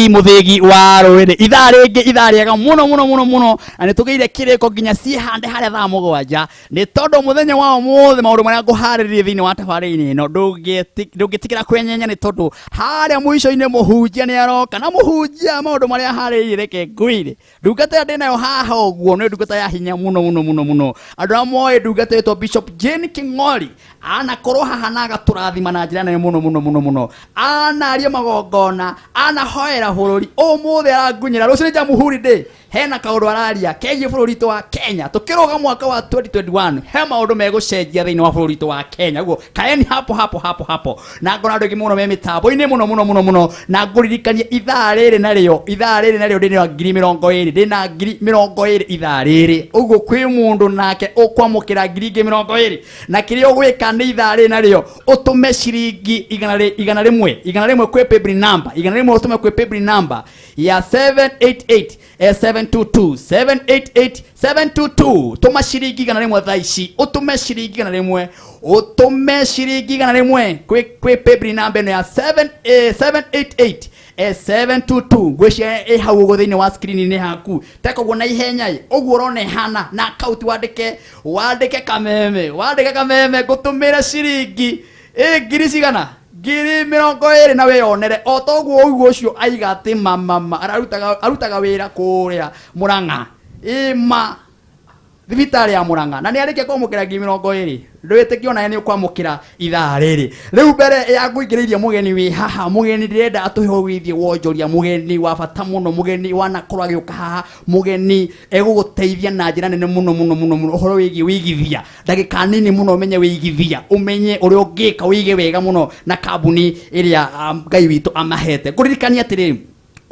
Muthigi wa rũrĩrĩ ithaa rĩngĩ, ithaa rĩega mũno mũno mũno mũno, na nĩ tũgĩire kĩrĩko nginya ciĩhande harĩa thaa 7, nĩ tondũ mũthenya wa ũmũthĩ maũndũ marĩa ngũharĩrĩria thĩinĩ wa tabarĩra-inĩ ĩno ndũngĩtĩkĩra kwenyenya, nĩ tondũ harĩa mũico-inĩ mũhunjia nĩ aroka na mũhunjia maũndũ marĩa aharĩrĩirie. Reke ngwĩre, ndungata ĩrĩa ndĩnayo haha ũguo nĩ ndungata ya hinya mũno mũno mũno mũno. Andũ arĩa moĩ ndungata ĩtwo Bishop Jane King'ori anakorwo haha na agatũrathima na njĩra nene mũno mũno mũno mũno. Anaria magongona, anahoera bũrũri. Ũmũthĩ arangunyĩra, rũciũ nĩ Jamhuri Day. Hena kaũndũ araria kegiĩ bũrũri witũ wa Kenya. Tũkĩrũga mwaka wa 2021, he maũndũ megũcenjia thĩinĩ wa bũrũri witũ wa Kenya. Ũguo kaeni hapo hapo hapo hapo, na ngona andũ aingĩ mũno me mĩtambo-inĩ mũno mũno mũno mũno, na ngũririkanie ithaa rĩrĩ narĩo, ithaa rĩrĩ narĩo ndĩna 20,000, ndĩna 20,000 ithaa rĩrĩ. Ũguo kwĩ mũndũ nake ũkwamũkĩra ngiri ingĩ 20, na kĩrĩa ũgwĩka nĩ ithaa rĩrĩ narĩo ũtũme ciringi 100, 100 kwĩ paybill number, 100 ũtũme kwĩ paybill number ya 788 722, 788 722. Tũma ciringi 100 thaa ici, ũtũme ciringi 100, ũtũme ciringi 100 kwĩ paybill number ĩno ya 7 788 722. Ngwĩciria ĩ hau ũguo thĩinĩ wa screen-inĩ haku. Teka ũguo na ihenya ĩ ũguo ũrona ĩhana na akaunti, wandĩke Kameme, wandĩke Kameme, ngũtũmĩre ciringi ĩ ngiri cigana, 20,000, na wĩyonere o toguo ũguo ũcio aiga atĩ mamama arutaga wĩra kũrĩa Mũrang'a, ĩma thibitarĩ ya Mũrang'a, na nĩ arĩkia kwamũkĩra 20,000. Ndwĩtĩkio onawe nĩ ũkwamũkĩra ithaa rĩrĩ. Rĩu mbere ya ngũingĩrĩirie mũgeni wĩ haha, mũgeni ndĩrenda atũhe ũgithie wonjoria, mũgeni wa bata mũno, mũgeni wanakorwo agĩũka haha, mũgeni egũgũteithia na njĩra nene mũno mũno mũno mũno ũhoro wĩgiĩ wĩigithia. Ndagĩka nini mũno ũmenye wĩigithia, ũmenye ũrĩa ũngĩka wĩige wega mũno na kambuni ĩrĩa Ngai witũ amahete. Ngũririkania atĩrĩrĩ,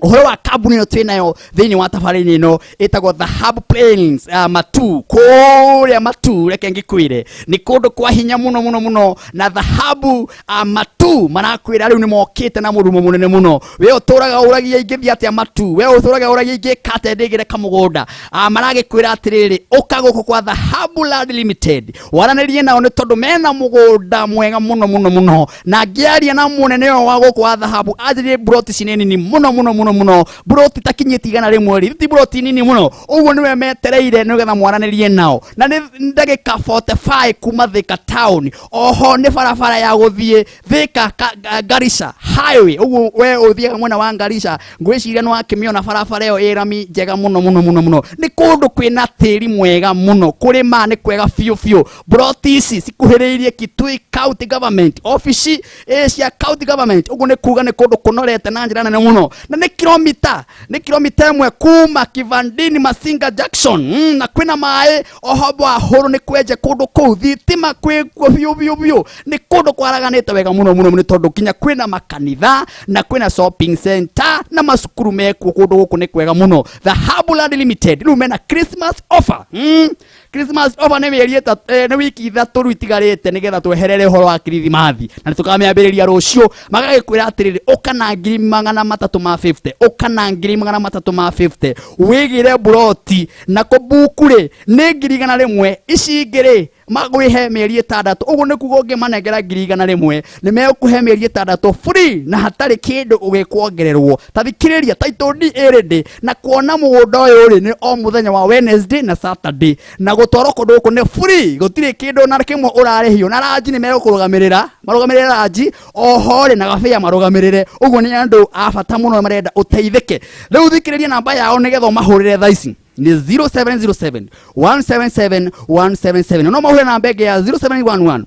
ũhoro wa kambuni ĩno twĩ nayo thĩinĩ wa tabarĩra ĩno ĩtagwo The Hub Plains, Matu, kũrĩa Matu. Reke ngĩkwĩre nĩ kũndũ kwa hinya mũno mũno mũno, na The Hub Matu marakwĩra rĩu nĩ mokĩte na mũrumo mũnene mũno. We ũtũraga ũragia ingĩthiĩ atĩa Matu, we ũtũraga ũragia ingĩka atĩa ndĩgĩre kamũgũnda, maragĩkwĩra atĩrĩrĩ, ũka gũkũ kwa The Hub Land Limited waranĩrie nao, nĩ tondũ mena mũgũnda mwega mũno mũno mũno. Na ngĩaria na mũnene ũyũ wa gũkũ wa Dhahabu, anjĩrire mburoti ici nĩ nini mũno mũno mũno mũno, mburoti takinyĩtie 100 rĩ, ti mburoti nini mũno. Ũguo nĩwe metereire nĩgetha mwaranĩrie nao, na nĩ ndagĩka 45 kuma Thika town. Oho nĩ barabara ya gũthiĩ Thika Garissa highway. Ũguo we ũthiaga mwena wa Garissa, ngwĩciria nĩ wakĩmĩona barabara ĩyo ĩ rami njega mũno mũno mũno mũno. Nĩ kũndũ kwĩna tĩri mwega mũno, kũrĩma nĩ kwega biũ biũ. Mburoti ici cikuhĩrĩirie Kitui County Government ofici ĩ cia county government. Ũguo nĩ kuga nĩ kũndũ kũnorete na njĩra nene mũno, na nĩ kilomita 1 kuma Kivandini Masinga Junction, na kwĩna maĩ oho hũrũ nĩ kwenje kũndũ kũu, thitima kwĩkuo biũ biũ biũ. Nĩ kũndũ kwaraganĩte wega mũno mũno, nĩ tondũ nginya kwĩna makanitha na kwĩna shopping center na macukuru mekuo. Kũndũ gũkũ nĩ kwega mũno. The Hub Land Limited rĩu mena Christmas offer. Christmas offer nĩ mĩeri 3, nĩ wiki 3 rĩu itigarĩte nĩgetha tweherere ũhoro wa Kirithimathi, na nĩ tũkamĩambĩrĩria rũciũ. Magagĩkwĩra atĩrĩrĩ, ũka na 350,000, ũka na 350,000 wĩgĩre mburoti, na kũbuku rĩ nĩ 100,000. Ici ingĩ rĩ magwĩhe mĩeri 6. Ũguo nĩ kuga ũngĩmanengera 100,000, nĩ megũkũhe mĩeri 6 free na hatarĩ kĩndũ ũgĩkuongererwo. Ta thikĩrĩria, title deed ĩ ready, na kuona mũgũnda ũyũ rĩ nĩ o mũthenya wa Wednesday na Saturday, na gũtwarwo kũndũ gũkũ nĩ free, gũtirĩ kĩndũ na kĩmwe ũrarĩhio, na ranji nĩ megũkũrũgamĩrĩra, marũgamĩrĩre ranji oho rĩ na gabĩa marũgamĩrĩre. Ũguo nĩ andũ a bata mũno marenda ũteithĩke. Rĩu thikĩrĩria namba yao nĩgetha ũmahũrĩre thaa ici, nĩ 0707 177 177. No mahũre namba ĩngĩ ya 0711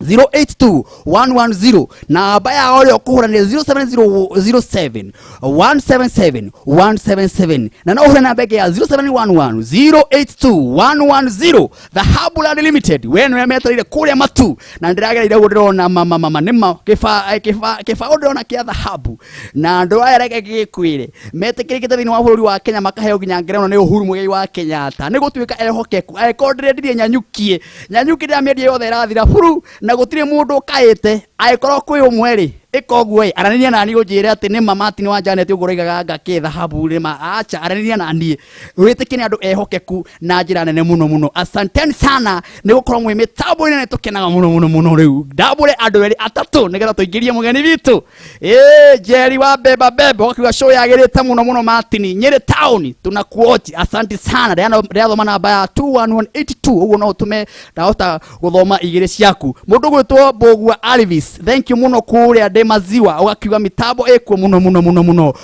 082 110. Namba yao ĩrĩa ũkũhũra nĩ 0707 177 177, na no ũhũre namba ĩngĩ ya 0711 082 110. The Hub Land Limited, we nĩwe metereire kũrĩa Matu, na ndĩragereire ũguo ndĩrona mama mama nĩma kĩba kĩba kĩbaũ ndĩrona kĩa dhahabu, na andũ aya reke gĩkwĩre metĩkĩrĩkĩte thĩinĩ wa bũrũri wa Kenya, makaheo nginya ngerenwa nĩ Uhuru Muigai wa Kenyatta nĩ gũtuĩka ehokeku. Angĩkorwo ndĩrendirie Nyanyukie, Nyanyuki ndĩramĩendia yothe ĩrathira buru na gũtirĩ mũndũ ũkaĩte. Angĩkorwo kwĩ ũmwe rĩ Ĩka ũguo ĩ, aranĩria naniĩ ũnjĩre atĩ nĩ ma Martin wa Janet ũguo ũroigaga anga kĩ thahabu nĩ ma acha, aranĩria naniĩ wĩtĩkie nĩ andũ ehokeku na njĩra nene mũno mũno. Asanteni sana nĩ gũkorwo mwĩ mĩtambo-inĩ nĩ tũkenaga mũno mũno mũno. Rĩu ndambũre andũ erĩ atatũ nĩgetha tũingĩrie mũgeni witũ. Ĩĩ, Jerry wa Beba Beba ũgakiuga show yagĩrĩte mũno mũno. Martin Nyĩrĩ town tunakuochi, asante sana. Ndĩrathoma namba ya 21182 ũguo no ũtũme ndahota gũthoma igĩrĩ ciaku. Mũndũ gwĩtwo Mbũgua Alvis, thank you mũno kũrĩa ndĩ maziwa, ũgakiuga mitambo ĩkuo mũno mũno mũno mũno.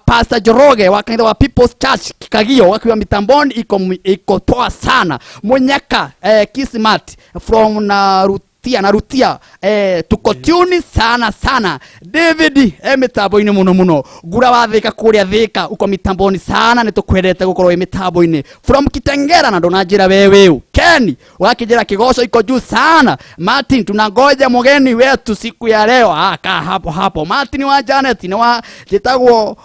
Pastor Njoroge wa kanitha wa People's Church Kagio ũgakiuga mitamboni iko poa sana. Munyaka Kismat from Narutia Narutia, tuko tune sana sana. David mitambo-inĩ mũno mũno. Ngura wa Thika kũrĩa Thika uko mitamboni sana, nĩ tũkwendete gũkorwo wĩ mitambo-inĩ from Kitengera na ndũnanjĩra we wĩũ. Ken wakijera kigoco iko juu sana. Martin, tunangoja mgeni wetu siku ya leo. Kaa hapo hapo. Martin wa Janet ni wa njĩtagwo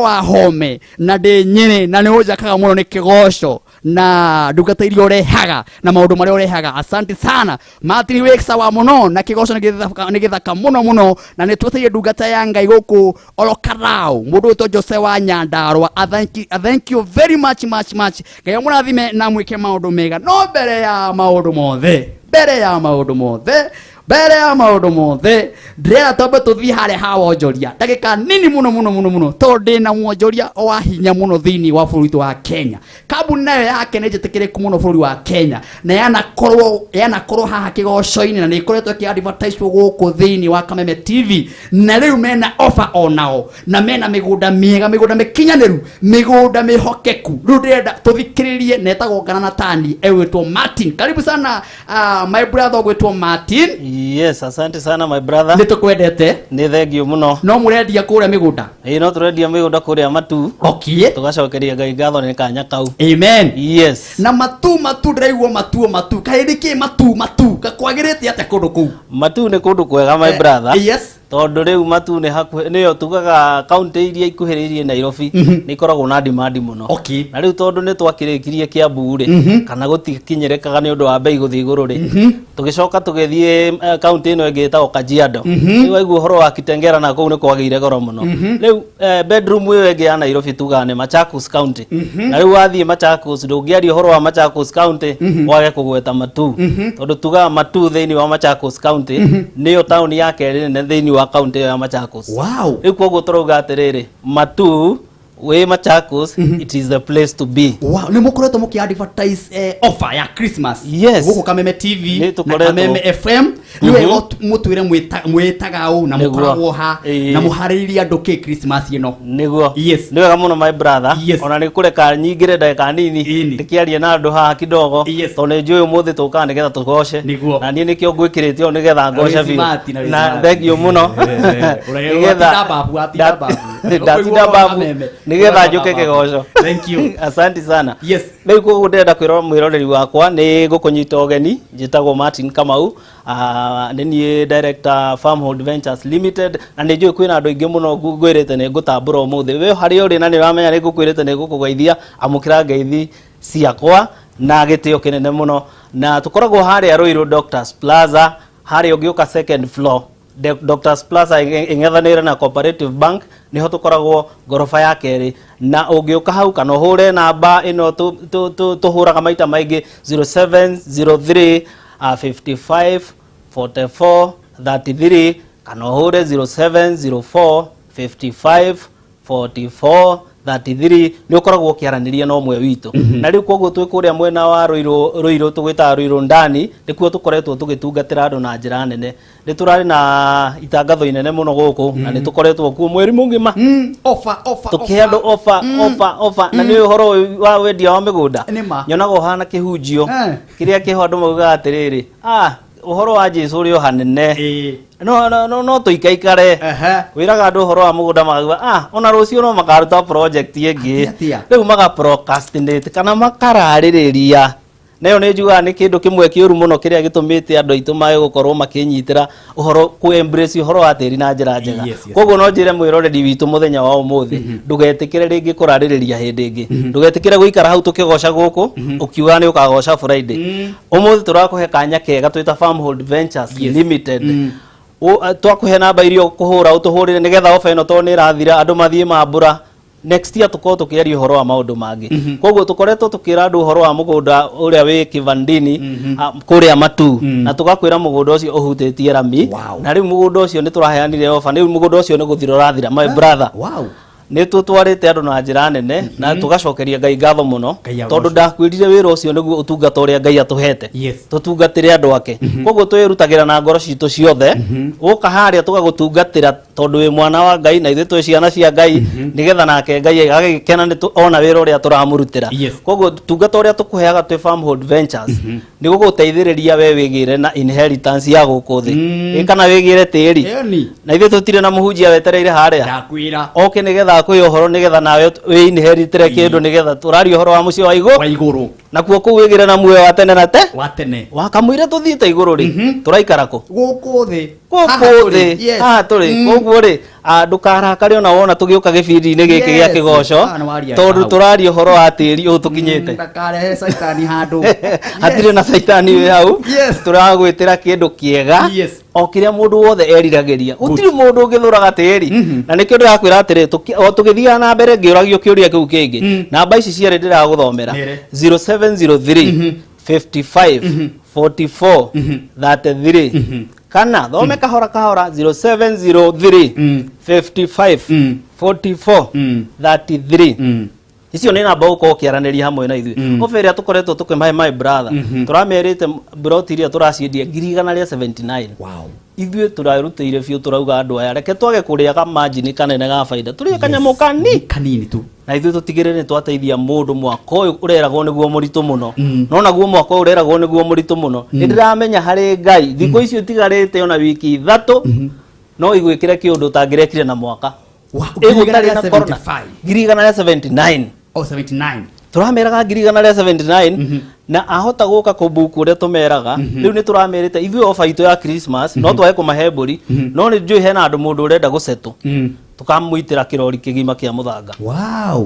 wa Home na ndĩ Nyĩrĩ na nĩ ũnjakaga mũno nĩ kĩgoco na ndungata iria ũrehaga na maũndũ marĩa ũrehaga. Asante sana Martin, wĩ sawa mũno na kĩgoco nĩ gĩthaka mũno mũno na nĩ tweteire ndungata ya Ngai gũkũ Olokarau, mũndũ wĩtwo Jose wa Nyandarua. I thank you very much much much. Ngai amũrathime na mwĩke maũndũ mega. No mbere ya maũndũ mothe, mbere ya maũndũ mothe, mbere ya maũndũ mothe, ndĩrenda twambe tũthiĩ harĩa ha wonjoria ndagĩka nini mũno mũno mũno mũno, tondũ ndĩna mwonjoria wa hinya mũno thĩinĩ wa bũrũri witũ wa Kenya. Kambuni nayo yake nĩ njĩtĩkĩrĩku mũno bũrũri wa Kenya na yanakorwo haha kĩgoco-inĩ na nĩ ĩkoretwo ĩkĩ advertise gũkũ thĩinĩ wa Kameme TV, na rĩu mena offer onao na mena mĩgũnda mĩega, mĩgũnda mĩkinyanĩru, mĩgũnda mĩhokeku. Rĩu ndĩrenda tũthikĩrĩrie na etagwo Ngana Natani, egwĩtwo Martin. Karibu sana my brother ũgwĩtwo Martin. Yes, asante sana my brother. Nĩ tũkwendete. Nĩ thank you mũno. No mũrendia kũrĩa mĩgũnda? Ĩĩ, no tũrendia mĩgũnda kũrĩa Matu. Tũgacokeria Ngai ngatho nĩ kanya kau. Amen. Yes. Na Matu ndĩraigua Matu kaĩ nĩ kĩ Matu kakwagĩrĩte atĩa kũndũ kũu? Matu nĩ kũndũ kwega my brother. Yes. Tondũ rĩu Matu nĩ hakuhĩ, nĩyo tugaga kaunti iria ikuhĩrĩirie Nairobi nĩ ikoragwo na demand mũno. Na rĩu tondũ nĩ twakĩrĩkirie Kiambu rĩ, kana gũtikinyĩrĩkaga nĩ ũndũ wa bei gũthiĩ igũrũ rĩ, tũgĩcoka tũgĩthiĩ kaunti ĩno ĩngĩ ĩtagwo Kajiado. Rĩu waigua ũhoro wa Kitengela na kũu nĩ kwagĩire goro mũno. Rĩu bedroom ĩyo ĩngĩ ya Nairobi tugaga nĩ Machakos County. Na rĩu wathiĩ Machakos, ndũngĩaria ũhoro wa Machakos County wage kũgweta Matu, tondũ tugaga Matu thĩinĩ wa Machakos County nĩyo taũni ya kerĩ nene thĩinĩ wa kaunti ĩyo ya Machakos. Rĩu koguo tũrauga atĩrĩrĩ, Matu wĩ Machakos, it is the place to be. Wow, nĩ mũkoretwo mũkĩ advertise offer ya Christmas Yes. gũkũ Kameme TV Nĩ na tũkoretwo. Kameme FM. Nĩ wega mũtwĩre mwĩtaga ũ na mũkoragwo ha na mũharĩrĩrie andũ kĩ Christmas ĩno? Nĩguo. Yes. Nĩ wega mũno my brother. Yes. Ona nĩ kũreka nyingĩre ndagĩka nini Ĩni. ndĩkĩarie na andũ haha kidogo, tondũ nĩ njũĩ ũmũthĩ tũkaga nĩgetha tũgoce. Nĩguo. Na niĩ nĩkĩo ngwĩkĩrĩte ũũ nĩgetha ngoce Wĩ biũ. smart na wĩ Na smart. thank you mũno. Ũraigua watinda babu, watinda babu. Ndatinda Ũkũigua babu Kameme. nĩgetha njũke Babu. kĩgoco. Thank you. Asante sana. Yes. Rĩu koguo ndĩrenda kwĩra mwĩroreri wakwa nĩ gũkũnyita ũgeni. Njĩtagwo Martin Kamau, nĩ niĩ director Farmhold Ventures Limited, na nĩ njũĩ kwĩna andũ aingĩ mũno ngwĩrĩte nĩ ngũtambũra ũmũthĩ. We harĩa ũrĩ na nĩ ũramenya nĩ ngũkwĩrĩte nĩ ngũkũgeithia, amũkĩra ngeithi ciakwa na gĩtĩo kĩnene mũno. Na tũkoragwo harĩa Ruiru Doctors Plaza, harĩa ũngĩũka second floor. Doctors Plaza ĩng'ethanĩire na Cooperative Bank, nĩho tũkoragwo ngoroba ya kerĩ. Na ũngĩũka hau kana ũhũre namba ĩno tũhũraga maita maingĩ, 0703 55 44 33, kana ũhũre 0704 55 44 33, nĩ ũkoragwo ũkĩaranĩria na ũmwe witũ. Na rĩu koguo twĩ kũrĩa mwena wa Ruiru, Ruiru tũgwĩtaga Ruiru ndani, nĩkuo tũkoretwo tũgĩtungatĩra andũ na njĩra nene. Nĩ tũrarĩ na itangatho inene mũno gũkũ na nĩ tũkoretwo kuo mweri mũgima Offer, offer, tũkĩhe andũ offer, offer, offer. Na nĩ ũhoro ũyũ wa wendia wa mĩgũnda Nĩ ma. nyonaga ũhana kĩhunjio kĩrĩa kĩho andũ maugaga atĩrĩrĩ, ũhoro wa Jesu ũrĩ o hanene, no tũikaikare. Wĩraga andũ ũhoro wa mũgũnda makauga, ona rũciũ no makaruta project ĩngĩ. Atia, atia. Rĩu maga procrastinate kana makararĩrĩria. Nayo nĩ njugaga nĩ kĩndũ kĩmwe kĩũru mũno kĩrĩa gĩtũmĩte andũ aitũ mage gũkorwo makĩnyitĩra ũhoro, kũ embrace ũhoro wa tĩri na njĩra njega. Koguo no njĩre mwĩroreri witũ mũthenya wa ũmũthĩ, ndũgetĩkĩre rĩngĩ kũrarĩrĩria hĩndĩ ĩngĩ, ndũgetĩkĩre gũikara hau tũkĩgoca gũkũ ũkiuga nĩ ũkagoca Friday. Ũmũthĩ tũrakũhe kanya kega twĩta Farmhold Ventures Limited. Twakũhe namba iria ũkũhũra ũtũhũrĩre nĩgetha ofa ĩno tondũ nĩ ĩrathira andũ mathiĩ mambũra next year tũkorwo tũkĩaria ũhoro wa maũndũ mangĩ. Koguo tũkoretwo tũkĩra andũ ũhoro wa mũgũnda ũrĩa wĩ Kivandini, kũrĩa Matu, na tũgakwĩra mũgũnda ũcio ũhutĩtie rami. Na rĩu mũgũnda ũcio nĩ tũraheanire ofa, rĩu mũgũnda ũcio nĩ gũthira ũrathira, my brother. Nĩ tũtwarĩte andũ na njĩra nene na tũgacokeria Ngai ngatho mũno. Ngai agocwo. Tondũ ndakwĩrire wĩra ũcio nĩguo ũtungata ũrĩa Ngai atũhete, tũtungatĩre andũ ake. Koguo twĩrutagĩra na ngoro citũ ciothe, gũka harĩa tũgagũtungatĩra tondũ wĩ mwana wa Ngai na ithuĩ twĩ ciana cia Ngai, nĩgetha nake Ngai agagĩkena nĩ ona wĩra ũrĩa tũramũrutĩra. Koguo tungata ũrĩa tũkũheaga twĩ Farmhold Ventures nĩ gũgũteithĩrĩria we wĩgĩre na inheritance ya gũkũ thĩ. Ĩ kana wĩgĩre tĩri. Ĩni. Na ithuĩ tũtirĩ na mũhunjia wetereire harĩa Ndakwĩra. Oke nĩgetha akũhe ũhoro, nĩgetha nawe wĩ inheritĩre kĩndũ, nĩgetha tũraria ũhoro wa mũciĩ wa igũrũ. Wa igũrũ. Nakuo kũu wĩgĩre na muoyo wa tene na te Wa tene. Wakamũire tũthiĩte igũrũ rĩ, tũraikara kũ? Gũkũ thĩ. Haha Gũkũ tũrĩ. thĩ. Haha tũrĩ. Koguo rĩ, ndũkarakare ona wona tũgĩũka gĩbindi-inĩ gĩkĩ gĩa kĩgoco, Ah, nĩ waria tondũ hau. tũraria ũhoro wa tĩri ũyũ tũkinyĩte. Ndakarehe caitani handũ. Hatirĩ na caitani wĩ hau. Tũragwĩtĩra kĩndũ kĩega, o kĩrĩa mũndũ wothe eriragĩria. Gũtirĩ mũndũ ũngĩthũraga tĩri. Na nĩkĩo ndĩrakwĩra atĩrĩ, o tũgĩthiaga na mbere ngĩũragio kĩũria kĩu kĩngĩ, namba ici cierĩ ndĩragũthomera: Nĩrĩ. 0703 55 44 33, kana thome kahora kahora, 0703 55 44 33. Icio nĩ namba ũkorwo ũkĩaranĩria hamwe na ithuĩ. Ofa ĩrĩa tũkoretwo tũkĩmahe, my brother, tũramerĩte broti iria tũraciendia 179,000. Ithuĩ tũrarutĩire biũ, tũrauga andũ aya reke twage kũrĩaga margin kanene ga baida, tũrĩe kanyamũ kani Kanini tu. Na ithuĩ tũtigĩrĩre nĩ twateithia mũndũ mwaka ũyũ ũreragwo nĩguo mũritũ mũno. No naguo mwaka ũyũ ũreragwo nĩguo mũritũ mũno, nĩ ndĩramenya harĩ Ngai thikũ icio itigarĩte ona wiki 3 no igwĩkĩre kĩũndũ ũtangĩrekire na mwaka. Ngiri igana Ĩgũtarĩ rĩa na corona. 75. 179,000. Oh, 79. Tũrameraga 179,000, na ahota gũka kũbuku ũrĩa tũmeraga rĩu. Nĩ tũramerĩte ithuĩ ofa itũ ya Christmas no twage kũmahe mbũri, no nĩ njũĩ hena andũ mũndũ ũrenda gũcetũ, tũkamũitĩra kĩrori kĩgima kĩa mũthanga.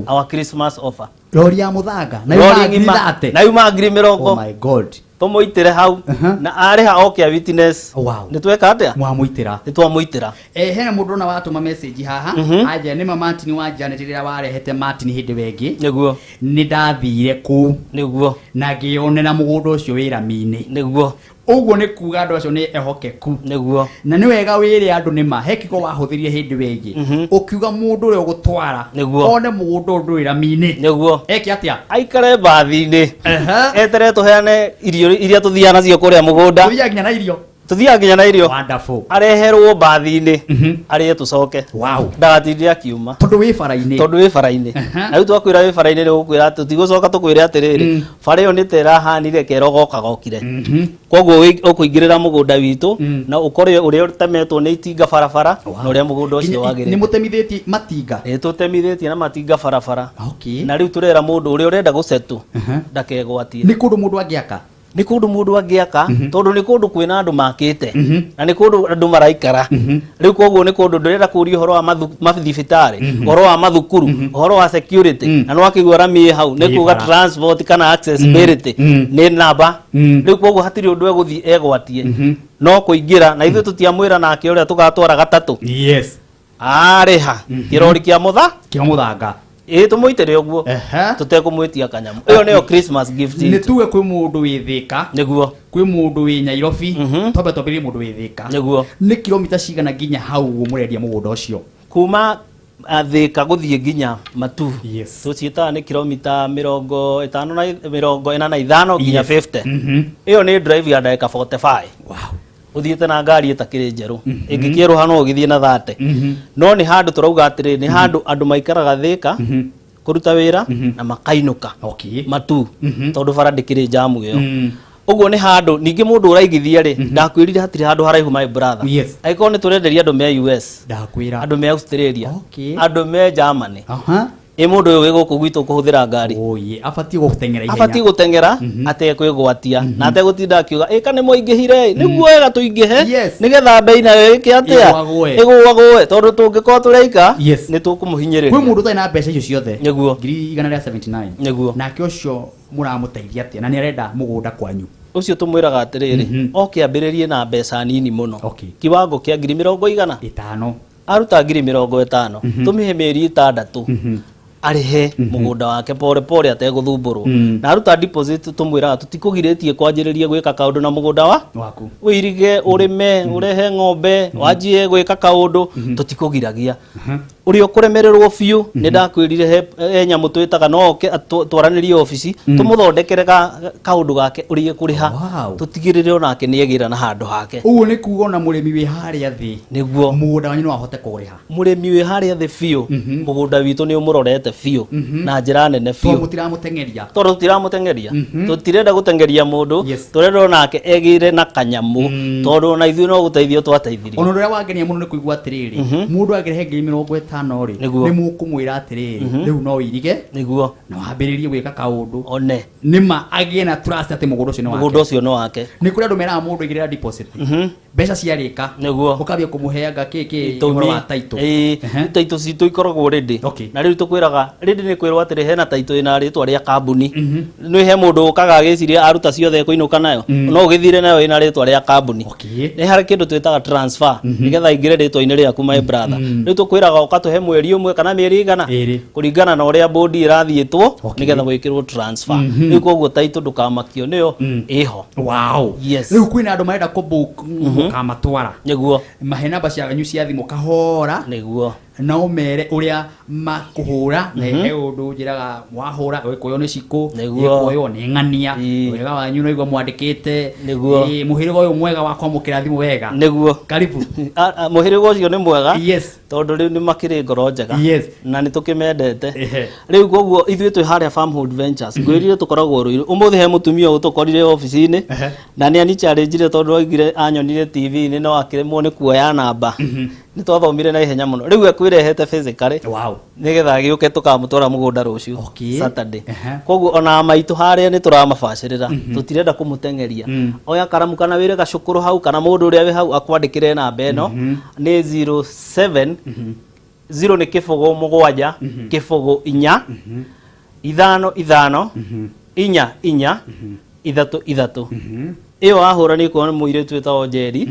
Our Christmas offer. Rori ya mũthanga na Rori yuma ngiri ng'ima, thate. Na yuma ngiri Oh mĩrongo. my God. Tũmũitĩre hau na arĩha oke a witness. Nĩ tweka atĩa? Mwamũitĩra. Nĩ twamũitĩra. Eh, hena mũndũ ona watũma message haha. Anja nĩma Martin wa Janet rĩrĩa warehete Martin hĩndĩ wengĩ, nĩ ndathire kũu na ngĩyonera mũgũnda ũcio wĩ rami-inĩ. Ũguo nĩ kuga andũ acio nĩ ehokeku. Na nĩ wega wĩre andũ nĩma he kiugo wahũthĩrire hĩndĩ wengĩ, ũkiuga mũndũ ũrĩa ũgũtwara one mũgũnda ũyũ ndũrĩ rami-inĩ eke atĩa? Aikare mbathi-inĩ etere tũheane irio iria tũthiaga nacio kũrĩa mũgũnda. Tũthiaga nginya na irio. Tũthiaga nginya na irio. Wonderful. Areherwo mbathi-inĩ, arĩe tũcoke. Ndagatinde akiuma. Tondũ wĩ bara-inĩ. Tondũ wĩ bara-inĩ. Na rĩu twakwĩra wĩ bara-inĩ, rĩ gũkwĩra tũtigũcoka tũkwĩre atĩrĩrĩ, bara ĩyo nĩ ta ĩrahanire kero goka gokire. Koguo ũkũingĩrĩra mũgũnda witũ na ũkore ũrĩa ũtemetwo nĩ itinga barabara na ũrĩa mũgũnda ũcio Nginya- wagĩrĩte. Nĩ mũtemithĩtie matinga? Nĩ tũtemithĩtie na matinga barabara. Na rĩu tũrera mũndũ ũrĩa ũrenda gũcetũ ndakegwatie. Nĩ kũndũ mũndũ angĩaka. Nĩ kũndũ mũndũ angĩaka, tondũ nĩ kũndũ kwĩna andũ makĩte na nĩ kũndũ andũ maraikara rĩu. Koguo nĩ kũndũ ndĩrenda kũria ũhoro wa mathibitarĩ, ũhoro wa mathukuru, ũhoro wa security, na nĩ wakĩigua rami ĩ hau, nĩ Ĩ kuga bara. Transport kana accessibility nĩ namba. Rĩu koguo hatirĩ ũndũ egũthiĩ egwatie, no kũingĩra na ithuĩ tũtiamwĩra nake ũrĩa tũgatwara gatatũ. Arĩha kĩrori kĩa mũtha Kĩa mũthanga. Ĩ tũmũitĩre ũguo tũtekũmwĩtia kanyamũ. Ĩyo nĩyo Christmas gift Nĩ itũ. Tuge kwĩ mũndũ wĩ Thĩka, kwĩ mũndũ wĩ Nyairobi. Twambe twambĩrĩrie mũndũ wĩ Thĩka. Nĩ kilomita cigana nginya hau ũguo mũrendia mũgũnda ũcio? Kuma Thĩka gũthiĩ nginya Matu, tũciĩtaga nĩ kilomita 50 na 45 nginya 50. Ĩyo nĩ drive ya ndagĩka 45 ũthiĩte na ngari ĩtakĩrĩ njerũ. Ĩngĩkĩerũha no ũgĩthiĩ na 30. No nĩ handũ tũrauga atĩrĩ, nĩ handũ andũ maikaraga Thĩka kũruta wĩra na makainũka Matu, tondũ bara ndĩkĩrĩ jamu ĩyo. Ũguo nĩ handũ ningĩ mũndũ ũraigithia rĩ, ndakwĩrire hatirĩ handũ haraihu, my brother. Angĩkorwo nĩ tũrenderia andũ me US, Ndakwĩra. Andũ me Australia, andũ me Germany, ĩ mũndũ ũyũ wĩ gũkũ gwitũ kũhũthĩra ngari? Oye, abatiĩ gũteng'era ihenya. Abatiĩ gũteng'era atekwĩgwatia na ategũtinda akiuga ĩka nĩ mwaingĩhire. Nĩguo wega tũingĩhe, nĩgetha mbei nayo ĩke atĩa? Ĩgũagũe. Ĩgũagũe, tondũ tũngĩkorwo tũreika nĩ tũkũmũhinyĩrĩria. Kwĩ mũndũ ũtarĩ na mbeca icio ciothe, 179,000, nake ũcio mũramũteithia atĩa na nĩ arenda mũgũnda kwanyu? Ũcio tũmwĩraga atĩrĩrĩ, oke ambĩrĩrie na mbeca nini mũno, kiwango kĩa ngiri mĩrongo igana 50. Aruta ngiri 50, tũmĩhe mĩeri 6 arĩhe mũgũnda wake pore pore ategũthumbũrwo. Na aruta deposit, tũmwĩraga tũtikũgirĩtie kwanjĩrĩria gwĩka kaũndũ na mũgũnda wa waku. Wĩirige, ũrĩme, ũrehe ng'ombe, wanjie gwĩka kaũndũ, tũtikũgiragia. Ũrĩa ũkũremererwo biũ, nĩ ndakwĩrire he nyamũ twĩtaga no oke twaranĩrie obici, tũmũthondekere kaũndũ gake ũrĩa ekũrĩha, tũtigĩrĩre onake nĩ egĩra na handũ hake. Ũguo nĩ kuga ona mũrĩmi wĩ harĩa thĩ, Nĩguo. mũgũnda wanyu no ahote kũrĩha. Mũrĩmi wĩ harĩa thĩ biũ, mũgũnda witũ nĩ ũmũrorete biũ na njĩra nene tondũ biũ. Mũtiramũteng'eria. Tondũ tũtiramũteng'eria, tũtirenda gũteng'eria mũndũ. Tũrenda onake egĩre na kanyamũ, tondũ ona ithuĩ no gũteithio twateithirio. Ona ũndũ ũrĩa wangenia mũno nĩ kũigua atĩrĩrĩ, mũndũ angĩrehe ngiri 50 rĩ, nĩ mũkũmwĩra atĩrĩrĩ, rĩu no ũirige na wambĩrĩrie gwĩka kaũndũ. One. Nĩma agĩe na trust atĩ mũgũnda ũcio nĩ wake. Mũgũnda ũcio nĩ wake. Nĩ kũrĩ andũ meraga mũndũ igĩrĩra deposit, mbeca ciarĩka, ũkambia kũmũheanga kĩ kĩ ũhoro wa title. Title citũ ikoragwo ready. Na rĩu tũkwĩraga ready nĩ kwĩrwo atĩrĩ, hena title ĩna rĩtwa rĩa kambuni. Nĩ he mũndũ ũkaga agĩciria aruta ciothe ekũinũka nayo, no ũgĩthire nayo ĩna rĩtwa rĩa kambuni. Nĩ harĩ kĩndũ twĩtaga transfer, nĩgetha ingĩre rĩtwa-inĩ rĩaku, my brother. Rĩu tũkwĩraga ũkatũhe mweri ũmwe kana mĩeri igana, 2, kũringana na ũrĩa bodi ĩrathiĩtwo, nĩgetha gwĩkĩrwo transfer. Rĩu koguo title ndũkamakio nĩyo, ĩho. Yes. Rĩu kwĩna andũ marenda kũbook, mũkamatwara? Nĩguo. Mahe namba cianyu cia thimũ kahora, na ũmere ũrĩa makũhũra, na he ũndũ njĩraga wahũra ĩkuoywo nĩ cikũ, ĩkuoywo nĩ ng'ania. Wega wanyu no igua mwandĩkĩte. Mũhĩrĩga ũyũ mwega wa kwamũkĩra thimũ wega. Karibu. Mũhĩrĩga ũcio nĩ mwega, tondũ rĩu nĩ makĩrĩ ngoro njega, na nĩ tũkĩmendete. Rĩu koguo ithuĩ twĩ harĩa Farmhold Ventures, ngwĩrire tũkoragwo Rũirũ. Ũmũthĩ he mũtumia ũtũkorire obici-inĩ, na nĩ ani-challenge tondũ oigire anyonire TV-inĩ no akĩremwo nĩ kuoya namba. Nĩ twathomire na ihenya mũno, rĩu ekwĩrehete physically, nĩgetha agĩũke tũkamũtwara mũgũnda rũciũ, Saturday. Koguo ona maitũ harĩa nĩ tũramabacĩrĩra, tũtirenda kũmũteng'eria. Oya karamu kana wĩre gacũkũrũ hau kana mũndũ ũrĩa wĩ hau akwandĩkĩre namba ĩno, nĩ 07 0 nĩ 0 7 0 4 5 5 4 4 3 3. Ĩyo wahũra nĩ kuona mũirĩtu wĩtagwo Njeri.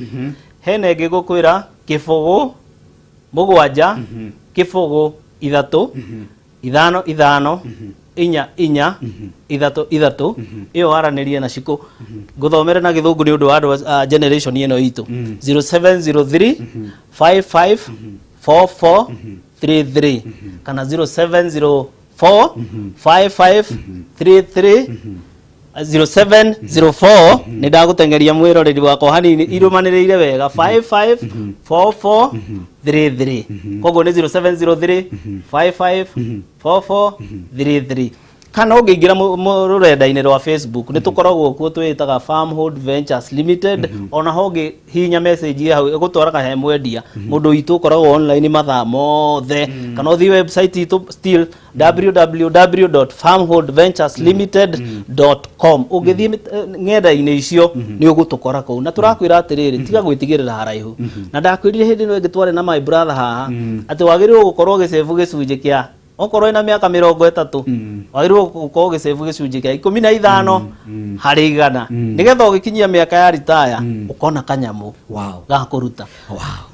Hena ĩngĩ ngũkwĩra, 0 7 0 3 5 5 4 4 3 3. Ĩyo waranĩrie na cikũ. Ngũthomere na gĩthũngũ nĩ ũndũ wa andũ a generation ĩno itũ: 0703 55 44 33 kana 0704 55 33 0704. Nĩ ndagũteng'eria mwĩroreri wakwa hanini, irũmanĩrĩire wega 554433. Koguo nĩ 0703 554433. Kana ũngĩingĩra rũrenda-inĩ rwa Facebook, nĩ tũkoragwo kuo, twĩtaga Farmhold Ventures Limited. Ona ho ũngĩhihinya message ĩ hau, ĩgũtwaraga he mwendia, mũndũ witũ ũkoragwo online mathaa mothe. Kana ũthiĩ website itũ still, www.farmholdventureslimited.com. Ũngĩthiĩ ng'enda-inĩ icio nĩ ũgũtũkora kũu. Na tũrakwĩra atĩrĩrĩ, tiga gwĩtigĩrĩra haraihu. Na ndakwĩrire hĩndĩ ĩno ĩngĩ twarĩ na my brother haha atĩ wagĩrĩirwo gũkorwo ũgĩsave gĩcunjĩ kĩa, okorwo ĩna mĩaka 30, wagĩrĩirwo gũkorwo ũgĩsave gĩcunjĩ kĩa 15%, nĩgetha ũgĩkinyia mĩaka ya ritaya ũkona kanyamũ ga kũruta.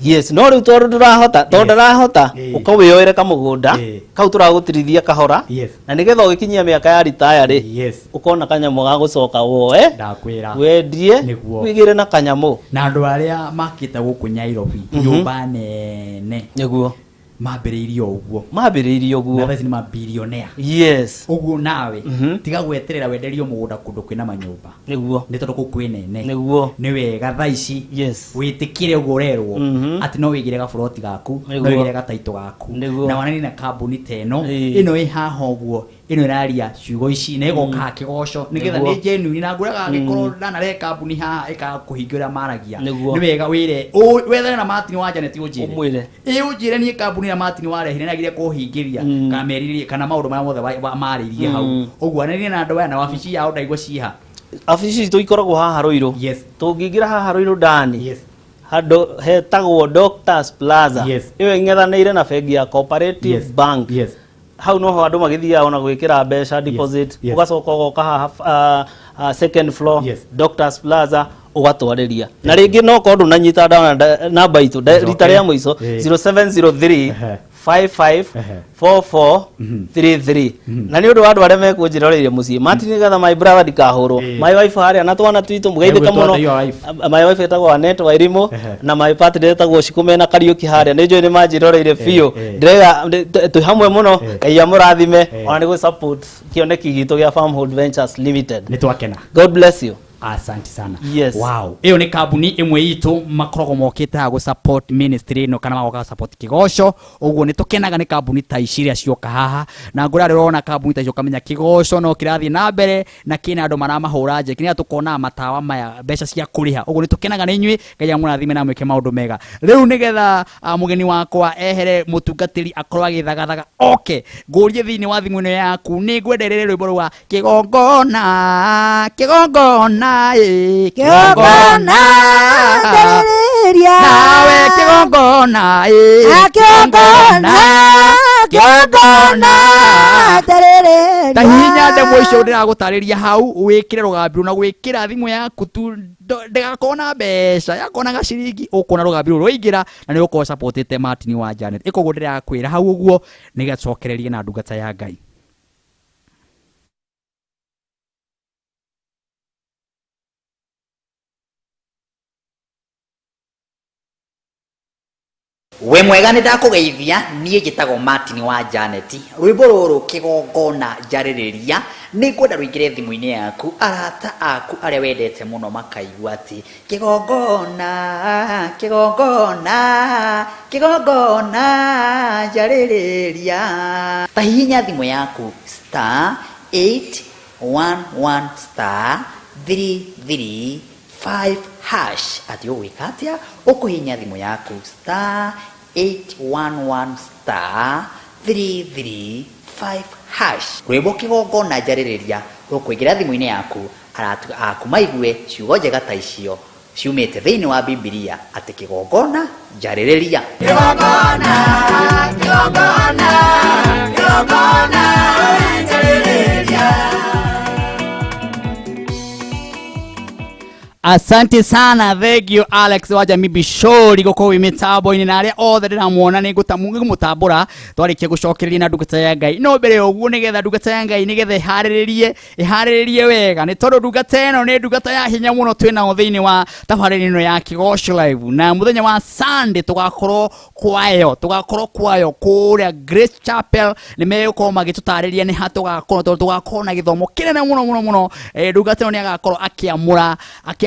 Yes, no rĩu tondũ ndũrahota, tondũ ndarahota, ũkawĩyoere kamũgũnda kau tũragũtirithia kahora, na nĩgetha ũgĩkinyia mĩaka ya ritaya rĩ, ũkona kanyamũ ga gũcoka woe, Ndakwĩra. wendie, wĩgĩre na kanyamũ. Na andũ arĩa makĩte gũkũ Nyairobi nyũmba nene, mambĩrĩirie o ũguo. Mambĩrĩirie Na ũguo. thaa ici nĩ mabilionea. Ũguo nawe tiga gweterera wenderio mũgũnda kũndũ kwĩna manyũmba, nĩ tondũ kũu kwĩ nene. Nĩ wega thaa ici wĩtĩkĩre ũguo ũrerwo, atĩ no wĩgĩre gaburoti gaku, no wĩgĩre gataitũ gaku, na wananie na kambuni ta ĩno. Ĩno ĩ haha ũguo, ĩno ĩraria ciugo ici na ĩgoka kĩgoco nĩgetha nĩ genuine, na ngwĩraga angĩkorwo ndanarehe kambuni haha ĩkaga kũhingia ũrĩa maragia. Nĩ wega wĩre wethane na Martin wa Janet, ũnjĩre. Ũmwĩre. Ĩ ũnjĩre niĩ kambuni ya Martin warehire nagire kũhingĩria kana meririe kana maũndũ marĩa mothe marĩirie hau. Ũguo ananie na andũ aya, na wabici yao ndaigua ciha? Abici citũ ikoragwo haha Rũirũ. Tũngĩingĩra haha Rũirũ ndani, handũ hetagwo Doctors Plaza, ĩyo ĩng'ethanĩire na bengi ya Cooperative Bank. Hau noho andũ magĩthiaga ona gwĩkĩra mbeca deposit. Yes. Ũgacoka ũgoka haha second floor, Yes. Doctors Plaza, ũgatwarĩria. Na rĩngĩ no korwo ndũnanyita namba itũ rita rĩa mũico, 0703 55 44 33. Na nĩ ũndũ wa andũ arĩa mekũnjĩroreire mũciĩ, Martin nĩgetha my brother ndikahũrwo, my wife harĩa na twana twitũ mũgeithĩka Egwĩtwo mũno. atĩa your wife? My wife etagwo Annette Wairimu, na my partner etagwo Shikumena Kariuki harĩa. Nĩ njũĩ nĩ manjĩroreire biũ. Ndĩrega twĩ hamwe mũno. Ngai amũrathime ona nĩ gũ support kĩoneki gitũ gĩa Farmhold Ventures Limited. Nĩ twakena. God bless you. Asante sana. Yes. Wow, ĩyo nĩ kambuni ĩmwe itũ makoragwo mokĩte haha gũ support ministry ĩno, kana magoka support kĩgoco. Ũguo nĩ tũkenaga nĩ kambuni ta ici iria cioka haha, na ngũrĩa rĩrona kambuni ta icio ũkamenya kĩgoco no kĩrathiĩ na mbere na kĩna andũ maramahũra njeki, nĩgetha tũkona matawa maya mbeca cia kũrĩha. Ũguo nĩ tũkenaga nĩ inyuĩ. Ngai amũrathime na mwĩke maũndũ mega. Rĩu nĩgetha mũgeni wakwa ehere, mũtungatĩri akorwo agĩthagathaga oke, ngũrie thĩinĩ wa thimũ ĩno yaku, nĩ ngwenderere rwĩmbo rwa kĩgongona, kĩgongona, ĩ, Kĩgongona ndarĩrĩria. Nawe kĩgongona, ĩ, Kĩgongona, kĩgongona ndarĩrĩria. Ta hihinya ndemwa icio ndĩragũtarĩria hau, wĩkĩre rũgambi na gwĩkĩra thimũ yaku tu, ndĩgakorwo na mbeca yakorwo na gaciringi, ũkuona rũgambi rũrũ rwaingĩra na nĩ ũgũkorwo supportĩte Martin wa Janet. Ĩkoguo ndĩrakwĩra hau ũguo nĩgacokererie na ndungata ya Ngai. Wĩ mwega, nĩ ndakũgeithia. Niĩ njĩtagwo Martin wa Janet. Rwĩmbo rũrũ kĩgongona njarĩrĩria nĩ ngwenda rũingĩre thimũ-inĩ yaku, arata aku arĩa wendete mũno makaigua atĩ kĩgongona, kĩgongona, kĩgongona njarĩrĩria. Ta hihinya thimũ yaku star 811 star 335 hash. Atĩ ũgwĩka atĩa? Ũkũhihinya thimũ yaku star 811 star 335 hash. Rwĩmbo kĩgongona njarĩrĩria rũkũingĩra thimũ-inĩ yaku, arata aku maigue ciugo njega ta icio ciumĩte thĩinĩ wa Bibilia atĩ kĩgongona njarĩrĩria. Kĩgongona, kĩgongona, kĩgongona njarĩrĩria. Asante sana, thank you Alex wa Jamii Bishori gũkorwo wĩ mĩtambo-inĩ, na arĩa othe ndĩramuona nĩ ngũmũtambũra twarĩkia gũcokereria na ndungata ya Ngai. No mbere ya ũguo, nĩgetha ndungata ya Ngai nĩgetha ĩharĩrĩrie wega, nĩ tondũ ndungata ĩno nĩ ndungata ya hinya mũno twĩ nao thĩinĩ wa tabarĩra ĩno ya Kĩgoco Live, na mũthenya wa Sunday tũgakorwo kwayo, tũgakorwo kwayo kũrĩa Grace Chapel. Nĩ megũkorwo magĩtũtarĩria nĩ ha tũgakorwo, tondũ tũgakorwo na gĩthomo kĩnene mũno mũno mũno. Ndungata ĩno nĩ agakorwo akĩamũra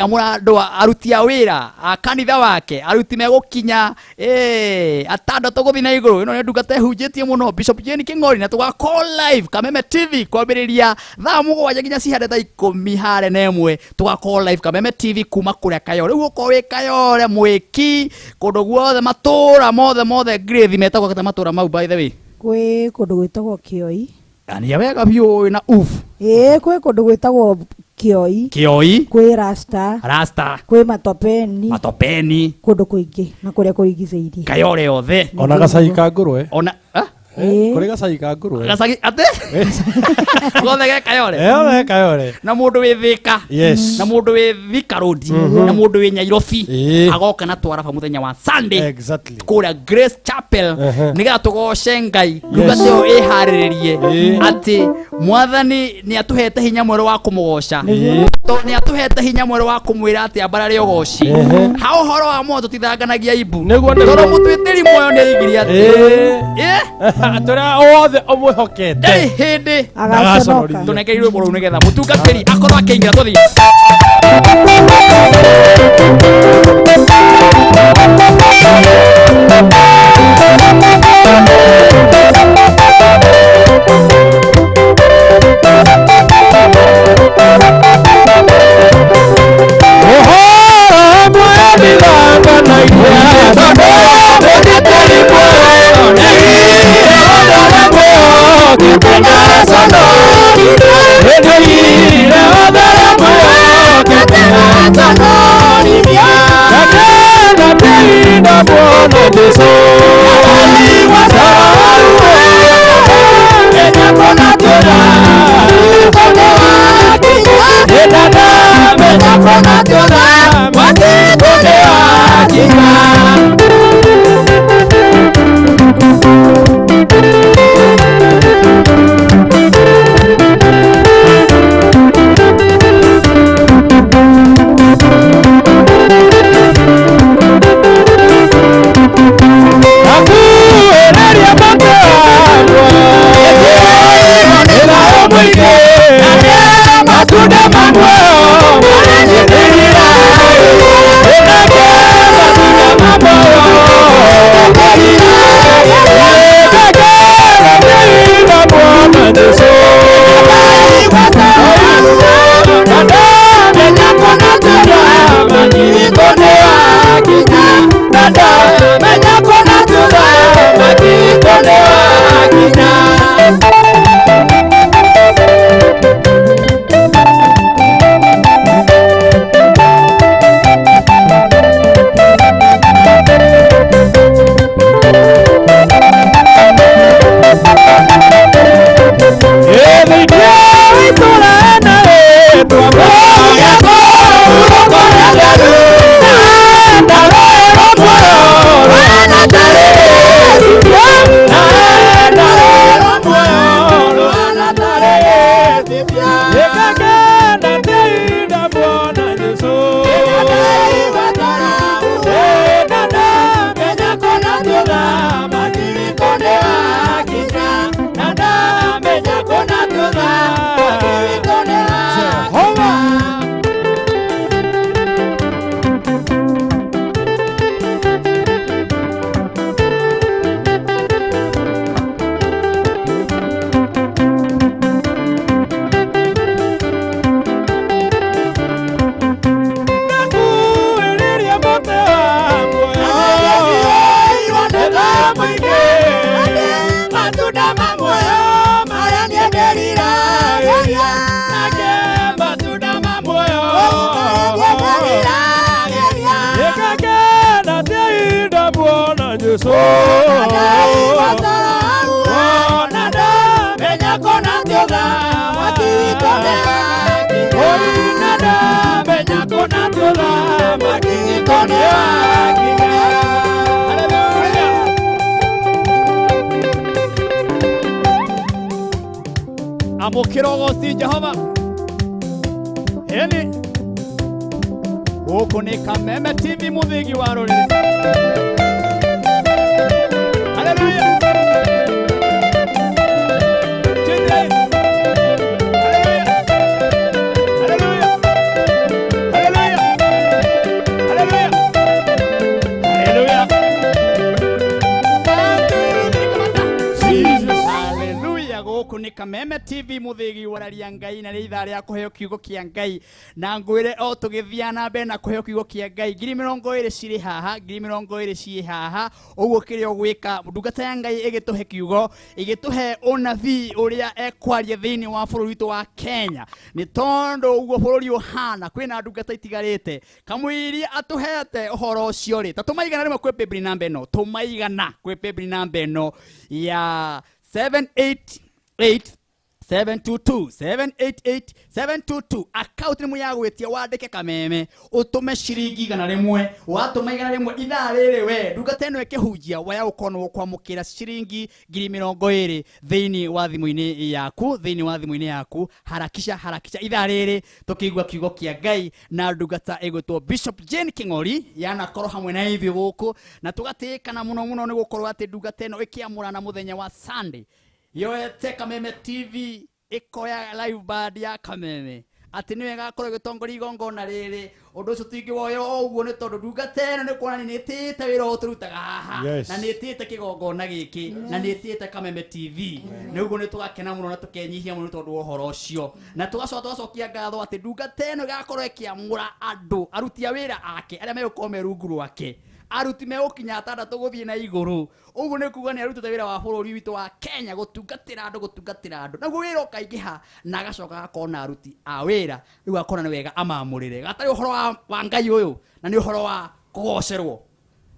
andũ aruti a wĩra a kanitha wake, aruti megũkinya atandatũ gũthiĩ na igũrũ. Ĩno nĩ ndungata ĩhunjĩtie mũno, Bishop Jane Kĩng'ori, na tũgakorwo live Kameme TV kwambĩrĩria thaa 7 nginya cihande thaa 11:15. Tũgakorwo live Kameme TV kuma kũrĩa Kayore. Rĩu ũkorwo wĩ Kayore, Mwĩki, kũndũ guothe, matũra mothe mothe, Grace metagwo ta matũra mau, by the way? Kwĩ kũndũ gwĩtagwo Kĩoi. Ania wega biũ wĩna uf. Ĩĩ, kwĩ kũndũ gwĩtagwo Kĩoi. Kĩoi. Kwĩ Rasta. Rasta. Kwĩ Matopeni. Matopeni. Kũndũ kũingĩ na kũrĩa kũrigicĩirie. Kayore yothe. Ona gacagi ka ngũrwe. Ona ah? Ĩĩ. Kũrĩ gacagi ka ngũrwe. Gacagi atĩ gothe ge Kayore. Othe Kayore. Na mũndũ wĩ Thĩka, Yes. na mũndũ wĩ Thika Road, na mũndũ wĩ Nyairobi, agoka na twaraba mũthenya wa Sunday kũrĩa Grace Chapel, nĩgetha tũgoce Ngai. Ndungata ĩyo ĩharĩrĩrie atĩ mwathani nĩ atũhete hinya mwerũ wa kũmũgoca, tondũ nĩ atũhete hinya mwerũ wa kũmwĩra atĩ ambarare ũgoci. Ha ũhoro wa muoyo tũtithanganagia ibu, Nĩguo, nĩguo. tondũ mũtwĩtĩri muoyo nĩ aigire atĩ Atũrĩa othe ũmwĩhokete ndarĩ hĩndĩ agaconoka. Tũnengerirwo rwĩmbo rũu nĩgetha mũtungatĩri akorwo akĩingĩra. Tũthiĩ. Ũhoro mwendithanganagia tondũ mũgitĩri muoyo nĩaigire othe mwĩhokete ndaconorithio. Nĩaigire othe mwĩhokete ndaconorithio. Ndakena ndĩinda muoyo. Amũkĩra ũgoci Jehova. Ĩni gũkũ nĩ Kameme TV mũthĩgi wa rũrĩrĩ. Hallelujah. Jesus. Hallelujah. Hallelujah. Hallelujah. Hallelujah. Hallelujah. Jesus. Hallelujah. Gũkũ nĩ Kameme TV mũthĩgi wararia Ngai na nĩ ithaa rĩa kũheo kiugo kĩa Ngai na ngwĩre o tũgĩthiĩ na mbere na kũheo kiugo kĩa Ngai 20,000 cirĩ haha 20,000 ciĩ haha ũguo kĩrĩa ũgwĩka ndungata ya Ngai ĩgĩtũhe kiugo ĩgĩtũhe ũnabii ũrĩa ekwaria thĩinĩ wa bũrũri witũ wa Kenya nĩ tondũ ũguo bũrũri ũhana kwĩna ndungata itigarĩte kamũiria atũhete ũhoro ũcio rĩ ta tũmaigana rĩmwe kwĩ paybill namba ĩno tũmaigana kwĩ paybill namba ĩno ya 788 722 788 722 account nĩ ya gwĩtia wandĩke Kameme ũtũme ciringi 100 watũma 100 ithaa rĩrĩ we ndungata ĩno ĩkĩhunjia waya ũkorwo nĩ ũkwamũkĩra ciringi 20,000 thĩinĩ wa thimũ-inĩ yaku thĩinĩ wa thimũ-inĩ yaku harakisha harakisha ithaa rĩrĩ tũkĩigua kiugo kĩa Ngai na ndungata ĩgwĩtwo Bishop Jane King'ori yanakorwo hamwe na ithuĩ gũkũ na tũgatĩĩkana mũno mũno nĩ gũkorwo atĩ ndungata ĩno ĩkĩamũrana mũthenya wa Sunday yoete Kameme TV ĩkoya live band ya Kameme atĩ nĩwe ĩgakorwo ĩgĩtongoria igongona rĩrĩ ũndũ ũcio tingĩwoya o ũguo nĩ tondũ ndungata ĩno nĩ kuonania nĩ ĩtĩĩte wĩra ũyũ tũrutaga haha na nĩ ĩtĩĩte kĩgongona gĩkĩ na nĩ ĩtĩĩte Kameme TV nĩ ũguo nĩ tũgakena mũno na tũkenyihia mũno nĩ tondũ wa ũhoro ũcio na tũgacoka tũgacokia ngatho atĩ ndungata ĩno ĩgakorwo ĩkĩamũra andũ aruti a wĩra ake arĩa megũkorwo me rungu rwake aruti megũkinya atandatũ gũthiĩ na igũrũ ũguo nĩ kuga nĩ arutĩte wĩra wa bũrũri witũ wa Kenya gũtungatĩra andũ gũtungatĩra andũ naguo wĩra ũkaingĩha na agacoka agakorwo na aruti a wĩra rĩu akona nĩ wega amamũrĩre gatarĩ ũhoro wa Ngai ũyũ na nĩ ũhoro wa kũgocerwo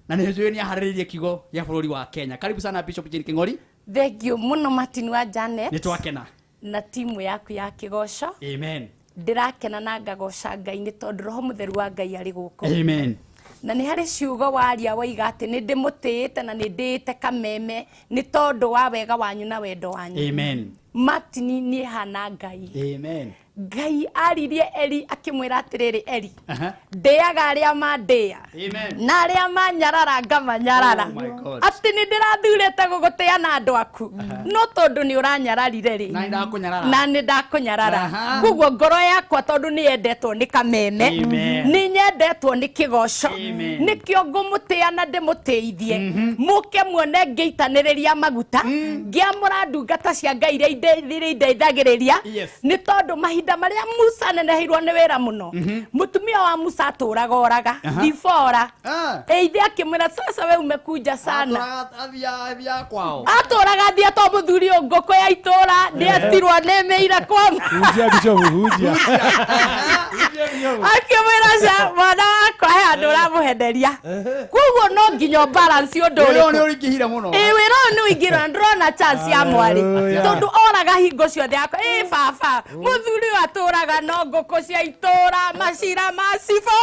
na nĩ njũĩ nĩ aharĩrĩirie kiugo gĩa bũrũri wa Kenya. Karibu sana Bishop Jane King'ori. Thank you mũno Martin wa Janet. Nĩ twakena na timu yaku ya kĩgoco. Amen. Ndĩrakena na ngagoca Ngai nĩ tondũ Roho Mũtheru wa Ngai arĩ gũkũ. Amen. Na nĩ harĩ ciugo waria waiga atĩ nĩ ndĩmũtĩĩte na nĩ ndĩĩte Kameme nĩ tondũ wa wega wanyu na wendo wanyu. Amen. Martin niĩ hana Ngai. Amen. Ngai aririe Eli akĩmwĩra atĩrĩrĩ, Eli, Aha. ndĩaga arĩa mandĩa Amen. na arĩa manyarara ngamanyarara. Oh my God. Atĩ nĩ ndĩrathurĩte gũgũtĩa na andũ aku, no tondũ nĩ ũranyararire rĩ, Na nĩ ndakũnyarara. na nĩ ndakũnyarara. Aha. Koguo ngoro yakwa tondũ nĩ yendetwo nĩ kameme, Amen. nĩ nyendetwo nĩ kĩgoco, Amen. nĩkĩo ngũmũtĩa na ndĩmũtĩithie. Mũke muone ngĩitanĩrĩria maguta, ngĩamũra ndungata cia Ngai iria indeithagĩrĩria. Yes. Nĩ tondũ mahinda marĩa Musa aneneheirwo nĩ wĩra mũno, mũtumia wa Musa atũraga oraga Dibora. Ah. Ĩithe akĩmwĩra, sasa we umekuja sana. Atũraga athiaga kwao. Atũraga athiĩ to mũthuri ũyũ ngũkũ ya itũra nĩetirwo nĩ mĩira kwa Hujia Bishop, hujia. Akĩmwĩra, ca mwana wakwa he handũ ũramũhenderia, koguo no nginya ũ balance ũndũ Wĩra ũyũ ũrĩkũ. nĩ ũringĩhire mũno. Ĩ, wĩra ũyũ nĩ ũingĩrwo na ndĩrona chance ya mwarĩ. Hallelujah. Tondũ oraga hingo ciothe akwa ĩ baba mũthuri ũyũ atũraga no ngũkũ cia itũra macira ma cibũ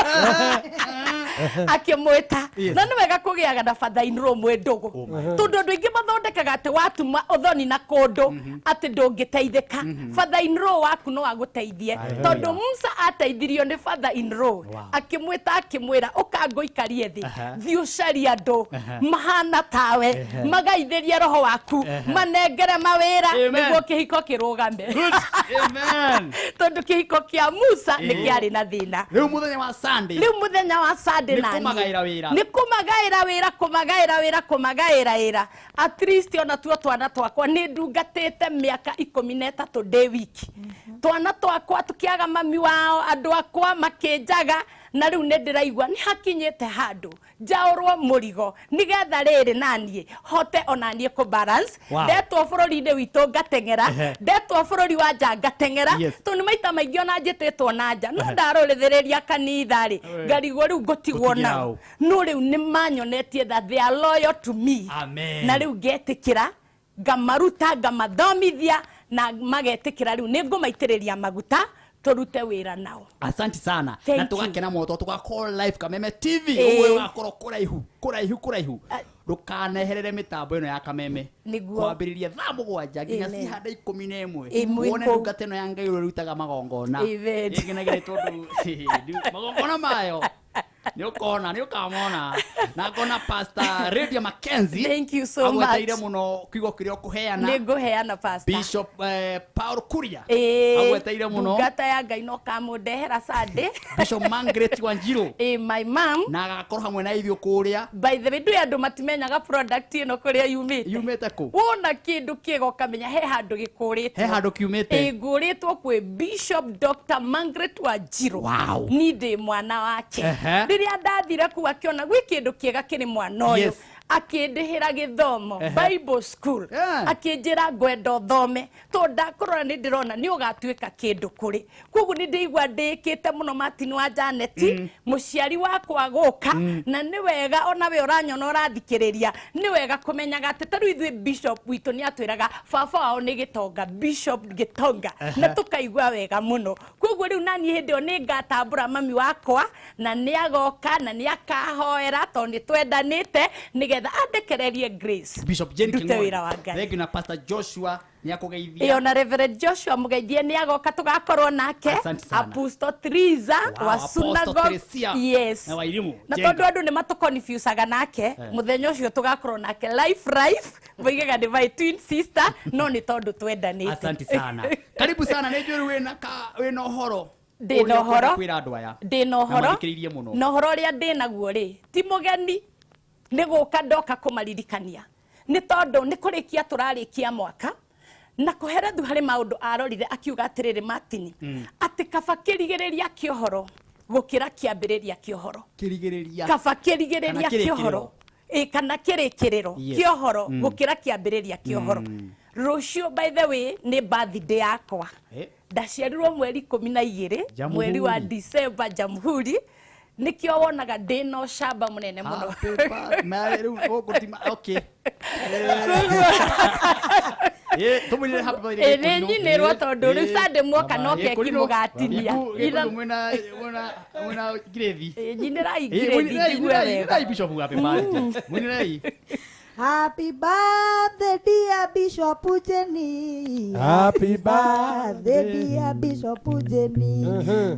akĩmwĩta. Na nĩ wega kũgĩaga na father in law mwĩ ndũgũ, tondũ andũ aingĩ mathondekaga atĩ watuma ũthoni na kũndũ atĩ ndũngĩteithĩka. Father in law waku no agũteithie, tondũ Musa ateithirio nĩ father in law. Akĩmwĩta akĩmwĩra, ũka ngũikarie thĩ, thiĩ ũcarie andũ mahana tawe, magaithĩrie roho waku, manengere mawĩra Amen. nĩguo kĩhiko kĩrũgame. Good. Amen. Tondũ kĩhiko kĩa Musa nĩ kĩarĩ na thĩna. Rĩu mũthenya wa Sunday. Rĩu mũthenya wa Sunday Nĩ na niĩ. kũmagaĩra wĩra. Nĩ kũmagaĩra wĩra, kũmagaĩra wĩra, kũmagaĩra wĩra. At least ona tuo twana twakwa nĩ ndungatĩte mĩaka 13 ndĩ wiki, twana twakwa tũkĩaga mami wao, andũ akwa makĩnjaga, na rĩu nĩ ndĩraigua nĩ hakinyĩte handũ njaũrwo mũrigo nĩgetha rĩrĩ naniĩ hote ona niĩ kũ balance. Ndetwo bũrũri-inĩ witũ ngateng'era, ndetwo bũrũri wa nja ngateng'era, tondũ nĩ maita maingĩ ona njĩtĩtwo na nja, no ndarũrĩthĩrĩria kanitha rĩ, ngarigwo rĩu ngũtigwo Ngũtigĩra nao. ũ? No rĩu nĩ manyonetie that they are loyal to me. Amen. Na rĩu ngetĩkĩra ngamaruta, ngamathomithia na magetĩkĩra rĩu nĩ ngũmaitĩrĩria maguta tũrute wĩra nao. Asante sana. Thank Na you. tũgakena mũno tondũ tũgakorwo live Kameme TV. Ĩĩ. Ũguo ũgakorwo kũraihu kũraihu kũraihu, Ah. ndũkaneherere mĩtambo ĩno ya Kameme. Nĩguo. Kwambĩrĩria thaa 7 nginya Amen. cihanda 11. Ĩmwe Wone kũu. ndungata ĩno ya Ngai ũrĩa ũrutaga magongona. Amen. Ngenagĩre tondũ magongona mayo nĩ ũkona, nĩ ũkamona, na ngona Pastor Radio Mackenzie. Thank you so much. Agweteire mũno kiugo kĩrĩa ũkũheana. Nĩ ngũheana, pastor. Bishop Paul Kuria Ĩĩ, agweteire mũno. Ndungata ya Ngai no kamũndehera Sunday. Bishop Margaret Wanjiru. Ĩĩ, my mom. Na agakorwo hamwe na ithuĩ kũrĩa. By the way, ndũĩ andũ matimenyaga product ĩno kũrĩa yumĩte. Yumĩte kũ? Wona kĩndũ kĩega ũkamenya he handũ gĩkũrĩtwo. He handũ kiumĩte. Ĩ, ngũrĩtwo kwĩ Bishop Dr. Margaret Wanjiru. Ni ndĩ mwana wake. Rĩrĩa ndathire kuu akĩona gwĩ kĩndũ kĩega kĩrĩ mwana ũyũ, akĩndĩhĩra gĩthomo, Bible school. Akĩnjĩra, ngwenda ũthome tondũ ndakũrora nĩ ndĩrona nĩ ũgatuĩka kĩndũ kũrĩ. Koguo nĩ ndĩigua ndĩkĩte mũno Martin wa Janet, mũciari wakwa gũka. Na nĩ wega ona we ũranyona ũrathikĩrĩria, nĩ wega kũmenyaga atĩ ta rĩu ithuĩ bishop witũ nĩ atwĩraga baba wao nĩ Gĩtonga, Bishop Gĩtonga, na tũkaigua wega mũno. Koguo rĩu naniĩ hĩndĩ ĩyo nĩ ngatambũra mami wakwa na nĩ agoka na nĩ akahoera tondũ nĩ twendanĩte, nĩgetha andekererie grace Bishop Jane ndute King'ori. wĩra wa Ngai. Thank you. Na Pastor Joshua nĩ akũgeithia. Ĩyo, na Reverend Joshua mũgeithie, nĩ agoka, tũgakorwo nake. Asante sana. Apostle Triza wa Apostle Synagogue. Teresia. Yes. Na Wairimu, Na Jenga. tondũ andũ nĩ matũconfusaga nake, mũthenya ũcio tũgakorwo nake life life, moigaga nĩ my twin sister, no nĩ tondũ twendanĩte. Asante sana, karibu sana. Nĩ njũĩ rĩu wĩna wĩna ũhoro Ndĩ na ũrĩa ũkwenda ũhoro. kwĩra andũ aya. Ndĩ na ũhoro. Na mathikĩrĩirie mũno. Na ũhoro ũrĩa ndĩ naguo rĩ, ti mũgeni, nĩ gũka ndoka kũmaririkania, nĩ tondũ nĩ kũrĩkia tũrarĩkia mwaka, na kũherethu harĩ maũndũ arorire akiuga atĩrĩrĩ, Martin, atĩ kaba kĩrigĩrĩria kĩa ũhoro gũkĩra kĩambĩrĩria kĩa ũhoro. Kĩrigĩrĩria. Kaba kĩrigĩrĩria Kana kĩa ũhoro, ĩ, kana kĩrĩkĩrĩro kĩa ũhoro gũkĩra kĩambĩrĩria kĩa ũhoro. Rũciũ, by the way, nĩ birthday yakwa. Ndaciarirwo mweri 12, Jamhuri. mweri wa December, Jamhuri. Nĩkĩo wonaga ndĩ na ũcamba mũnene mũno. Happy birthday. Rĩu gũkũ okay. Tũmwĩrĩre happy birthday. Ĩ, nĩ nyinĩrwo tondũ rĩu Sunday mwoka no keki mũgatinia. Gĩkũinũ mwĩna ngirĩthi. Ĩ, nyinĩrai ngirĩthi njigue wega. Mwinĩrai Bishop happy birthday. Mwinĩrai. Happy birthday dear Bishop Jenny. Happy birthday dear Bishop Jenny.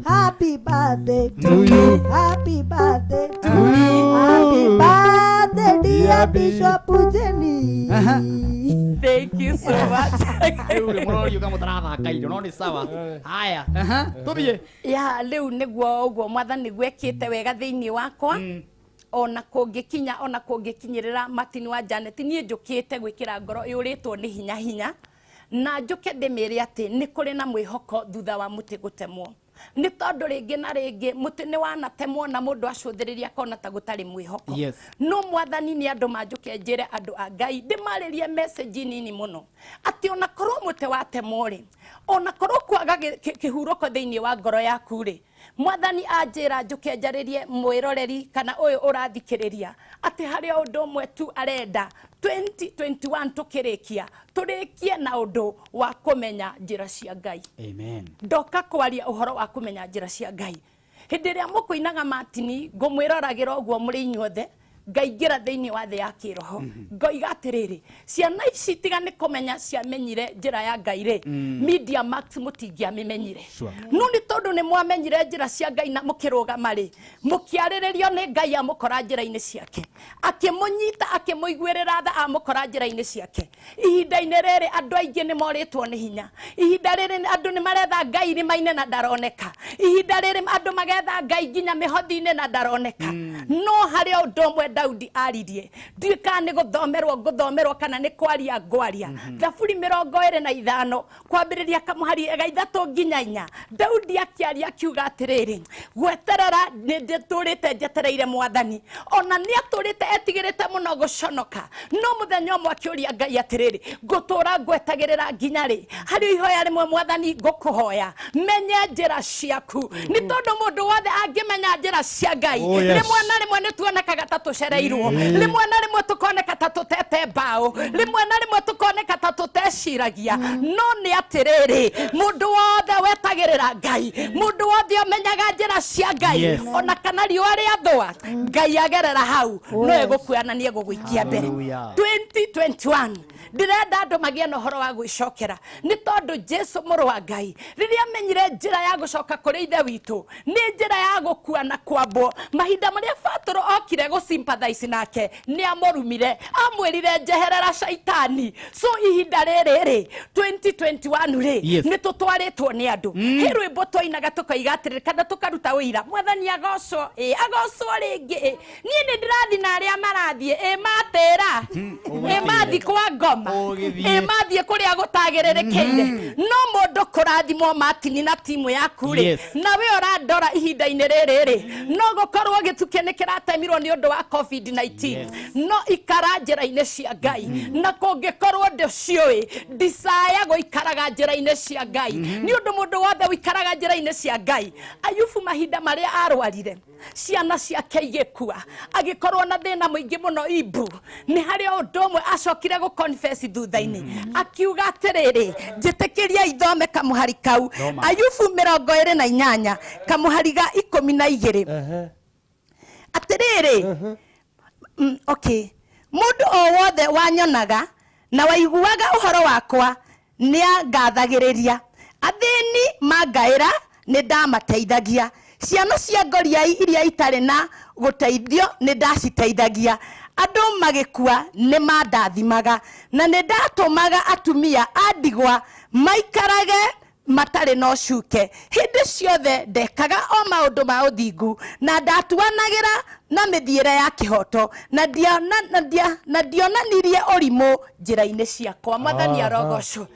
Happy birthday To you. Happy birthday To you. Happy birthday dear Dear Bishop Jenny. Thank you so much. Rĩu rĩ mũroriuga mũtarathaka irio no nĩ sawa. Haya, tũthiĩ. Ya rĩu nĩguo ũguo mwathani gwekĩte wega thĩinĩ wakwa ona kũngĩkinya ona kũngĩkinyĩrĩra Martin wa Janet niĩ njũkĩte gwĩkĩra ngoro ĩũrĩtwo nĩ hinya hinya na njũke ndĩmĩre atĩ nĩ kũrĩ na mwĩhoko thutha wa mũtĩ gũtemwo nĩ tondũ rĩngĩ na rĩngĩ mũtĩ nĩ wanatemwo na mũndũ acũthĩrĩria akona ta gũtarĩ mwĩhoko. Yes. No mwathani nĩ andũ manjũke njĩre andũ a Ngai ndĩmarĩrie message nini mũno atĩ ona korwo mũtĩ watemwo rĩ ona korwo kwaga kĩhurũko thĩinĩ wa ngoro yaku rĩ mwathani anjĩra njũke njarĩrie mwĩroreri kana ũyũ ũrathikĩrĩria atĩ harĩ o ũndũ ũmwe tu arenda 2021 tũkĩrĩkia tũrĩkie na ũndũ wa kũmenya njĩra cia Ngai. Amen. Ndoka kwaria ũhoro wa kũmenya njĩra cia Ngai hĩndĩ ĩrĩa mũkũinaga Martini ngũmwĩroragĩra ũguo mũrĩ inyuothe ngaingĩra thĩinĩ wa thĩ ya kĩroho ngoiga atĩrĩrĩ ciana ici tiga nĩ kũmenya ciamenyire njĩra ya Ngai rĩ Media Max mũtingĩamĩmenyire. No nĩ tondũ nĩ mwamenyire njĩra cia Ngai na mũkĩrũgama rĩ mũkĩarĩrĩrio nĩ Ngai amũkora njĩra-inĩ ciake akĩmũnyita akĩmũiguĩrĩra tha amũkora njĩra-inĩ ciake. Ihinda-inĩ rĩrĩ andũ aingĩ nĩ morĩtwo nĩ hinya ihinda rĩrĩ andũ nĩ maretha Ngai irĩma-inĩ na ndaroneka ihinda rĩrĩ andũ magetha Ngai nginya mĩhothi-inĩ na ndaroneka no harĩ o ũndũ ũmwe Daudi aririe ndiũĩ kana nĩ gũthomerwo ngũthomerwo kana nĩ kwaria ngwaria. Thaburi 25 kwambĩrĩria kamũhari ga 3 nginya 4 Daudi akĩaria akiuga atĩrĩrĩ gweterera nĩ ndĩtũrĩte njetereire mwathani ona nĩ atũrĩte etigĩrĩte mũno gũconoka no mũthenya ũmwe akĩũria Ngai atĩrĩrĩ ngũtũra ngwetagĩrĩra nginya rĩ harĩ ihoya rĩmwe mwathani ngũkũhoya menye njĩra ciaku nĩ tondũ mũndũ wothe angĩmenya njĩra cia Ngai Oh, yes. rĩmwe na rĩmwe nĩ tuonekaga ta tũcereirwo rĩmwe na rĩmwe tũkoneka ta tũtete mbaũ rĩmwe na rĩmwe tũkoneka ta tũteciragia no nĩ atĩrĩrĩ mũndũ wothe wetagĩrĩra Ngai mũndũ wothe ũmenyaga njĩra cia Ngai Yes. ona kana riũa rĩathũa Ngai agerera hau no egũkuoya na nĩ egũgũikia mbere. Hallelujah. 2021 ndĩrenda andũ magĩe na ũhoro wa gwĩcokera nĩ tondũ Jesu mũrũ wa Ngai rĩrĩa amenyire njĩra ya gũcoka kũrĩ ithe witũ nĩ njĩra ya gũkua na kwambwo mahinda marĩa Batũrũ okire gũ sympathize nake nĩ amũrumire amwĩrire njeherera caitani so ihinda rĩrĩ rĩ 2021 rĩ Yes. nĩ tũtwarĩtwo nĩ andũ he rwĩmbo twainaga tũkoiga atĩrĩrĩ kana tũkaruta ũira mwathani agocwo ĩ agocwo rĩngĩ ĩ niĩ nĩ ndĩrathiĩ na arĩa marathiĩ ĩ matĩra ĩ mathiĩ kwa ngoma Ũgĩthiĩ. ĩ mathiĩ kũrĩa gũtagĩrĩrĩkĩire no mũndũ kũrathimwo Martini na timu yaku rĩ Yes. na we ũrandora ihinda-inĩ rĩrĩ rĩ no gũkorwo gĩtukĩ nĩ kĩratemirwo nĩ ũndũ wa COVID-19 no ikara njĩra-inĩ cia Ngai na kũngĩkorwo ndũciũĩ ndicaya gũikaraga njĩra-inĩ cia Ngai nĩ ũndũ mũndũ wothe ũikaraga njĩra-inĩ cia Ngai Ayubu mahinda marĩa arwarire ciana ciake igĩkua agĩkorwo na thĩna mũingĩ mũno imbu nĩ harĩ o ũndũ ũmwe acokire gũ confess thutha-inĩ akiuga atĩrĩrĩ njĩtĩkĩria ithome kamũhari kau. Thoma. Ayubu 28 kamũhari ga 12 atĩrĩrĩ okay mũndũ o wothe wanyonaga na waiguaga ũhoro wakwa nĩangathagĩrĩria athĩni mangaĩra nĩ ndamateithagia ciana cia ngoriai iria itarĩ na gũteithio nĩ ndaciteithagia andũ magĩkua nĩ mandathimaga na nĩ ndatũmaga atumia a ndigwa maikarage matarĩ na ũcuke hĩndĩ ciothe ndekaga o maũndũ ma ũthingu na ndatuanagĩra na mĩthiĩre ya kĩhoto na ndionanirie ũrimũ njĩra-inĩ ciakwa mwathani arogocwo.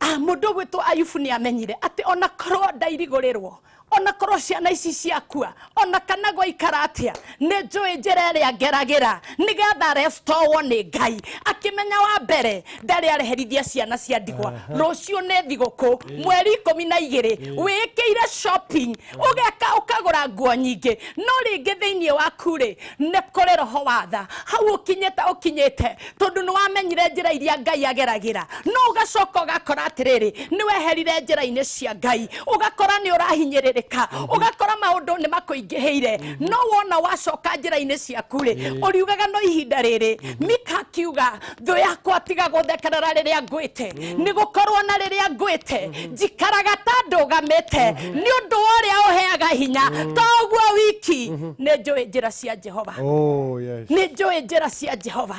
Mũndũ ũgwĩtwo Ayubu nĩ amenyire atĩ ona korwo ndairigũrĩrwo ona korwo ciana ici ciakua ona kana gwaikara atĩa nĩ njũĩ njĩra ĩrĩa ngeragĩra nĩgetha restowo nĩ Ngai akĩmenya wa mbere ndarĩ areherithia ciana cia ndigwa rũciũ nĩ thigũkũ mweri 12 wĩkĩire shopping ũgeka ũkagũra nguo nyingĩ no rĩngĩ thĩinĩ waku rĩ nĩ kũrĩ roho wa tha hau ũkinyĩte ũkinyĩte tondũ nĩ wamenyire njĩra iria Ngai ageragĩra no ũgacoka ũgakora atĩrĩrĩ nĩ weherire njĩra-inĩ cia Ngai ũgakora nĩ ũrahinyĩrĩrĩka ũgathĩnĩka, ũgakora maũndũ nĩ makũingĩhĩire, no wona wacoka njĩra-inĩ ciaku rĩ, ũriugaga no ihinda rĩrĩ. Mika akiuga thũ yakwa tiga gũthekerera rĩrĩa ngwĩte, nĩ gũkorwo na rĩrĩa ngwĩte njikaraga ta ndũgamĩte nĩ ũndũ wa ũrĩa ũheaga hinya. To ũguo wiki, nĩ njũĩ njĩra cia Jehova. Oh, yes. Nĩ njũĩ njĩra cia Jehova.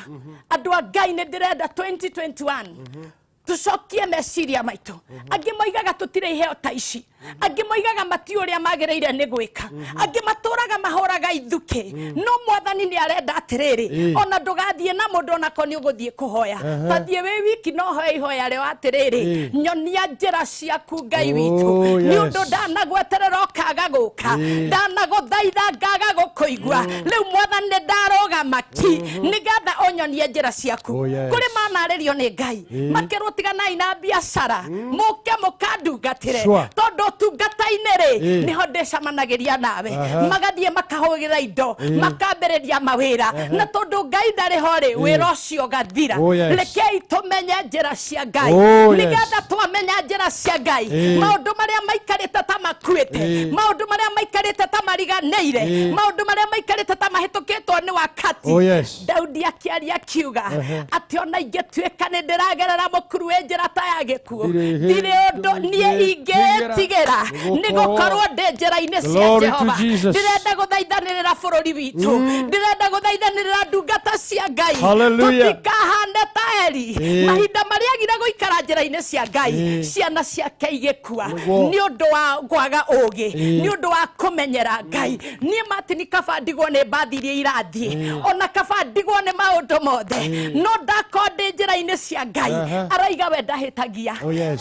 Andũ a Ngai, nĩ ndĩrenda 2021 tucokie meciria maitũ. Angĩ moigaga tũtirĩ iheo ta ici, angĩ moigaga mati ũrĩa magĩrĩire nĩ gwĩka, angĩ matũraga mahũraga ithukĩ, no mwathani nĩ arenda atĩrĩrĩ, ona ndũgathiĩ na mũndũ onako nĩ ũgũthiĩ kũhoya, tathiĩ wĩ wiki no hoya ihoya rĩo atĩrĩrĩ, nyonia njĩra ciaku Ngai witũ, nĩ ũndũ ndanagweterera ũkaga gũka, ndanagũthaitha ngaga gũkũigua, rĩu mwathani nĩ ndarũgama ki nĩgetha ũnyonie njĩra ciaku. Kũrĩ manarĩrio nĩ Ngai makĩrwo tiganai na biacara, mũke mũkandungatĩre, tondũ ũtungata-inĩ rĩ nĩho ndĩcamanagĩria nawe. Magathiĩ makahũgĩra indo, makambĩrĩria mawĩra, na tondũ Ngai ndarĩ ho rĩ, wĩra ũcio ũgathira. Rekei tũmenye njĩra cia Ngai, nĩgetha twamenya njĩra cia Ngai, maũndũ marĩa maikarĩte ta makuĩte, maũndũ marĩa maikarĩte ta mariganĩire, maũndũ marĩa maikarĩte ta mahĩtũkĩtwo nĩ wakati. Daudi akĩaria akiuga atĩ ona ingĩtuĩka nĩ ndĩragerera mũkuru wĩ njĩra ta ya gĩkuũ, ndirĩ ũndũ niĩ ingĩtigĩra, nĩ gũkorwo ndĩ njĩra-inĩ cia Jehova. Ndĩrenda gũthaithanĩrĩra bũrũri witũ, ndĩrenda gũthaithanĩrĩra ndungata cia Ngai, tũtikahane ta Eli mahinda marĩa agire gũikara njĩra-inĩ cia Ngai, ciana ciake igĩkua nĩ ũndũ wa kwaga ũũgĩ, nĩ ũndũ wa kũmenyera Ngai. Niĩ Martin kaba ndigwo nĩ mbathi iria irathiĩ, ona kaba ndigwo nĩ maũndũ mothe, no ndakorwo ndĩ njĩra-inĩ cia Ngai. Arauga we ndahĩtagia,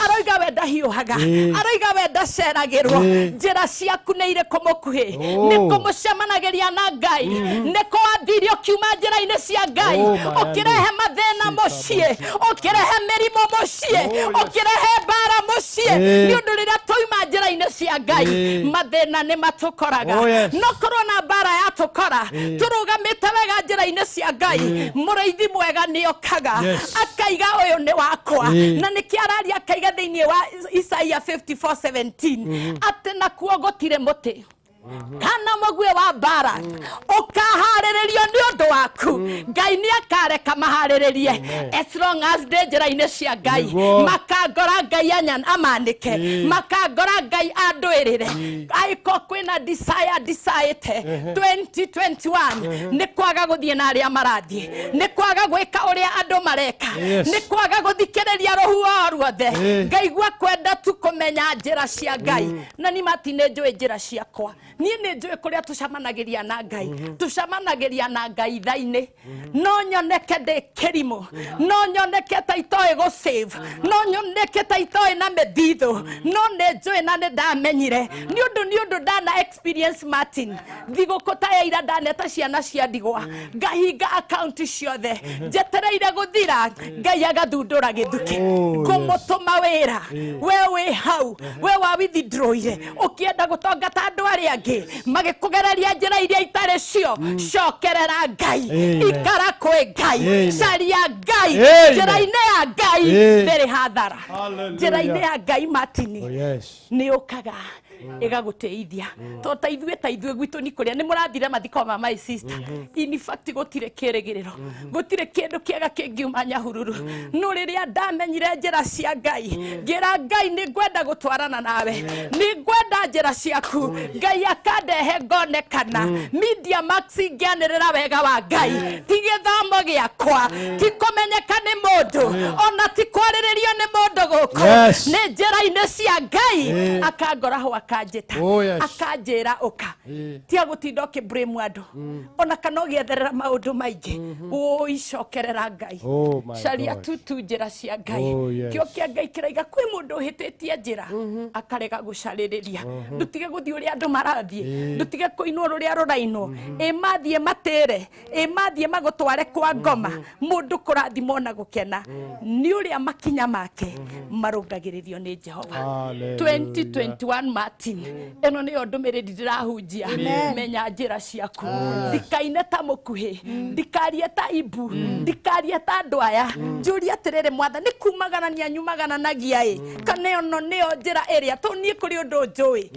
arauga we ndahiũhaga, arauga we ndaceragĩrwo, njĩra ciaku nĩ irĩkũ mũkuhĩ, nĩ kũmũcemanagĩria na Ngai, nĩ kũwathire ũkiuma njĩra-inĩ cia Ngai, ũkĩrehe mathĩna mũciĩ, ũkĩrehe mĩrimũ mũciĩ, ũkĩrehe mbara mũciĩ, nĩ ũndũ rĩrĩa twauma njĩra-inĩ cia Ngai mathĩna nĩ matũkoraga. No korwo na mbara yatũkora tũrũgamĩte wega njĩra-inĩ cia Ngai, mũrĩithi mwega nĩ okaga akaiga ũyũ nĩ wakwa. Na nĩkĩo araria akaiga thĩinĩ wa Isaia 54:17 atĩ nakuo gũtirĩ mũtĩ kana mũguĩ wa mbara ũkaharĩrĩrio nĩ ũndũ waku, Ngai nĩ akareka maharĩrĩrie as long as ndĩ njĩra-inĩ cia Ngai. Makangora Ngai amanĩke, makangora Ngai andũĩrĩre. Angĩkorwo kwĩna desire ndicaĩte 2021 nĩ kwaga gũthiĩ na arĩa marathiĩ, nĩ kwaga gwĩka ũrĩa andũ mareka, nĩ kwaga gũthikĩrĩria rũhuho ruothe, ngaigua kwenda tu kũmenya njĩra cia Ngai. Na ni Martin nĩ njũĩ njĩra ciakwa, niĩ nĩ njũĩ kũrĩa tũcamanagĩria na Ngai, tũcamanagĩria na Ngai tha-inĩ. No nyoneke ndĩ kĩrimũ, no nyoneke ta itoĩ gũ save, no nyoneke ta itoĩ na mĩthithũ, no nĩ njũĩ na nĩ ndamenyire nĩ ũndũ ndana experience Martin thigũkũ ta ya ira ndaneta ciana cia ndigwa, ngahinga account ciothe njetereire gũthira, Ngai agathundũra gĩthukĩ ngũmũtũma wĩra. We wĩ hau, we wa withdrawire ũkĩenda gũtonga ta andũ arĩa angĩ, magĩkũgereria njĩra iria itarĩ cio, cokerera Ngai, ikara kwĩ Ngai, caria Ngai, njĩra-inĩ ya Ngai ndĩrĩ hathara. Njĩra-inĩ ya Ngai Martin nĩ ũkaga ĩgagũteithia. To ta ithuĩ gwitũ nĩ kũrĩa nĩ mũrathire mathiko ma my sister, in fact gũtirĩ kĩrĩgĩrĩro, gũtirĩ kĩndũ kĩega kĩngiuma Nyahururu. No rĩrĩa ndamenyire njĩra cia Ngai, ngĩra Ngai nĩ ngwenda gũtwarana nawe, nĩ ngwenda njĩra ciaku, Ngai akandehe ngonekana Media Max ngĩanĩrĩra wega wa Ngai. Ti gĩthomo gĩakwa, ti kũmenyeka nĩ mũndũ, ona ti kwarĩrĩrio nĩ mũndũ gũkũ, nĩ njĩra-inĩ cia Ngai. Akangora ho akanjĩta, akanjĩra ũka, tiga gũtinda ũkĩ-blame andũ, ona kana ũgĩetherera maũndũ maingĩ, ũicokerera Ngai, caria tutu njĩra cia Ngai. Kĩo kĩa Ngai kĩraiga kwĩ mũndũ ũhĩtĩtie njĩra akarega gũcarĩrĩria. Ndũtige gũthiĩ ũrĩa andũ marathiĩ, ndũtige kũinwo rũrĩa rũrainwo, ĩ mathiĩ matĩre, ĩ mathiĩ magũtware kwa ngoma. Mũndũ kũrathimwo na gũkena nĩ ũrĩa makinya make marũngagĩrĩrio nĩ Jehova. 2021 Martin, ĩno nĩyo ndũmĩrĩri ndĩrahunjia. Menya njĩra ciaku, ndikaine ta mũkuhĩ, ndikarie ta ibu, ndikarie ta andũ aya. Njũrie atĩrĩrĩ, mwathani, nĩ kumaganania nyumagananagia ĩ, kana ĩno nĩyo njĩra ĩrĩa? To niĩ kũrĩ ũndũ njũĩ.